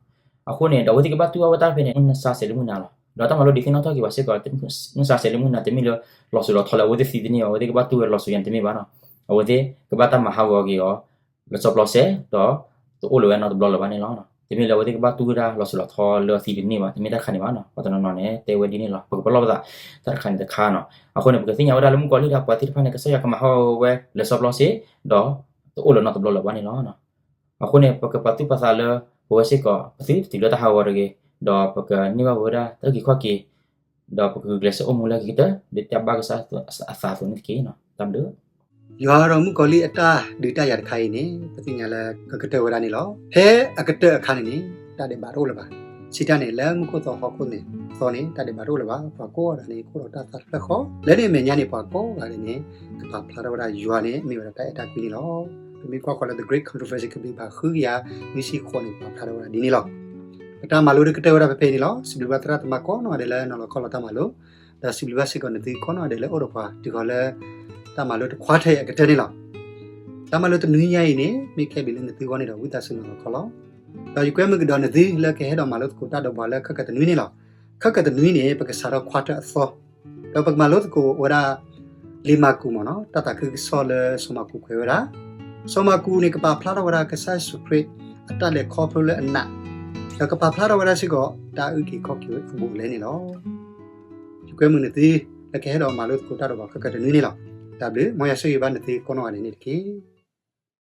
အဃိန့ၣ် ဒီးအဝဲသ့ၣ်ကဘၣ်တူၢ်ဘၣ်ဝဲတၢ်ဖဲန့ၣ် မုၢ်ဆါဆဲးလၢမုၢ်နၤလီၤ. ဒီးတၢ်မၤလိဒုးသ့ၣ်နီၣ်ထီၣ်က့ၤပှၤစ့ၢ်ကီး မုၢ်ဆါဆဲးလၢမုၢ်နၤ တမ့ၢ်လၢလီၤစိၤလီၤထီလၢအဝဲသ့ၣ်သံတန့ၢ်ဘၣ်, အဝဲသ့ၣ်ကဘၣ်တူၢ်ဝဲလီၤစိၤယံၤတမ့ၢ်ဘၣ်နီၤ. အဝဲသ့ၣ်ကဘၣ်တၢ်မၤဟးဂီၤက့ၤအီၤ လၢစီပျီစဲး ဒီးတအိၣ်လၢၤဝဲနီတဘျီလၢၤဘၣ်န့ၣ်လီၤ. တမ့ၢ်လၢအဝဲသ့ၣ်ကဘၣ်တူၢ်ဝဲဒၣ်လီၤစိၤလီၤထီလၢအသံတန့ၢ်ဘၣ်, တမ့ၢ်တၢ်တခါန့ၣ်ဘၣ်နီၤ. ပှၤတနီၤနီၤန့ၣ် တဲဝဲဒ်န့ၣ်လီၤ. ပကပလီၢ်ပသး တၢ်တခါန့ၣ်တခါနီၤ. အဃိန့ၣ် ပကသ့ၣ်ညါဝဲဒၣ်လၢမုၣ်ကီၤလံၢ်ဒီးပှၤသ့ၣ်တဖၣ်န့ၣ် ကစၢ်ယွၤကမၤဟးဂီၤဝဲလၢစီပျီစဲး ဒီးတအိၣ်လၢၤနီတဘျီလၢၤဘၣ်န့ၣ်လီၤ. အဃိန့ၣ် ပကပာ်သူၣ်ပာ်သးလၢ ပဝဲစ့ၢ်ကီး ပသုတတုၤလၢတၢ်ဟးဂီၤတဂ့ၤ, ဒီးပကန့ၢ်ဘၣ်ဝဲဒၣ်တၢ်အုၣ်က့ၤခီၣ်က့ၤ, ဒီးပကဂုာ်ကျဲးစၢးအိၣ်မူလၢအဂ့ၤကတၢၢ် ဒ်တၢ်ဘၣ်ကစၢ်အသးအသိးန့ၣ်တက့ၢ်. တၢ်ဘျုး ယွၤဒီးမုၣ်ကီၤလံၢ်အတၢ်ဒုးတၢ်ယၤတခါအံၤန့ၣ် ပသ့ၣ်ညါလၢကကတၢၢ်ဝဲဒၣ်န့ၣ်လီၤ. ဖဲအကတၢၢ်အခါန့ၣ်န့ၣ် တၢ်ဒဲးဘးတအိၣ်လၢၤဘၣ်. စံးတၢ်န့ၣ် လၢမူခိၣ်သီဟီၣ်ခိၣ်န့ၣ်သီန့ၣ် တၢ်ဒဲးဘးတအိၣ်လၢၤဘၣ်. ပှၤကိးဂၤဒဲးန့ၣ် ကအိၣ်ဒီးတၢ်သးတဖျၢၣ်ဃီ, လၢန့ၣ်အမဲာ်ညါန့ၣ် ပှၤကိးဂၤဒဲးန့ၣ် ကပာ်ဖျါထီၣ်ဝဲဒၣ်ယွၤန့ၣ် မ့ၢ်ဝဲဒၣ်တၢ်အဲၣ်တၢ်ကွံန့ၣ်လီၤ. ပမ့ၢ်ကွၢ်ဃီၤလၢ The Great Controversy ကဘျံးပၤဃုကယၤနွံဆံဃိးန့ၣ် ပာ်ဖျါထီၣ်ဝဲဒၣ်ဒ်န့ၣ်လီၤ. ပတၢ်မၤလိတကတၢၢ်ဝဲဒၣ်ဖဲဖဲအံၤန့ၣ်လီၤ. စံးဘျုးဘၣ်သရၣ်သမါကိးနီၢ်ဂၤဒဲးလၢနီၤလီၤခီလီၤတၢ်မၤလိ, ဒီးစံးဘျုးဘၣ်စ့ၢ်ကီးနသုကိးနီၢ်ဂၤဒဲးလၢအိၣ်ဒီးပှၤတုၤဃီၤလၢ တၢ်မၤလိတခွါထၢၣ်အံၤအကတၢၢ်န့ၣ်လီၤ. တၢ်မၤလိတနွံညါအံၤန့ၣ် မ့ၢ်ခဲဘျုးလၢနသုဂီၢ်န့ၣ်ဒီး ဝံသးစူၤနီၤလီၤခီလီၤ. ဒီးယကွဲမုာ်ကဒီးနသုလၢကဟဲဒီးမၤလိသကိးတၢ်ဒီးပှၤလၢခဲကိာ်တနွံန့ၣ်လီၤ. ခဲကိာ်တနွံန့ၣ် ပကစးထီၣ်ခွါထၢၣ်အသီ, ဒီးပကမၤလိသကိးဝဲဒၣ် လံာ်မၢ်ကူးမ့ၢ်နီၤ, တၢ်သးခုကစီၣ်လၢစီၤမၢ်ကူးကွဲးဝဲဒၣ်. စီၤမၢ်ကူးန့ၣ် ကပာ်ဖျါထီၣ်ဝဲဒၣ်ကစၢ်ယ့ၣ်ၡူးခရံာ် အတၢ်လဲၤခီဖျိလၢအနး, ဒီးကပာ်ဖျါထီၣ်ဝဲဒၣ်စ့ၢ်ကီး တၢ်အုၣ်က့ၤခီၣ်က့ၤအဘူးအလဲန့ၣ်လီၤ. ယကွဲမုာ်နသုလၢကဟဲဒီးမၤလိသကိးတၢ်ဒီးပှၤခဲကိာ်တနွံန့ၣ်လီၤ. တၢ်ဘျုး, မ်ယွၤဆိၣ်ဂ့ၤဘၣ်နသုကိးနီၢ်ဂၤဒဲးန့ၣ်တက့ၢ်.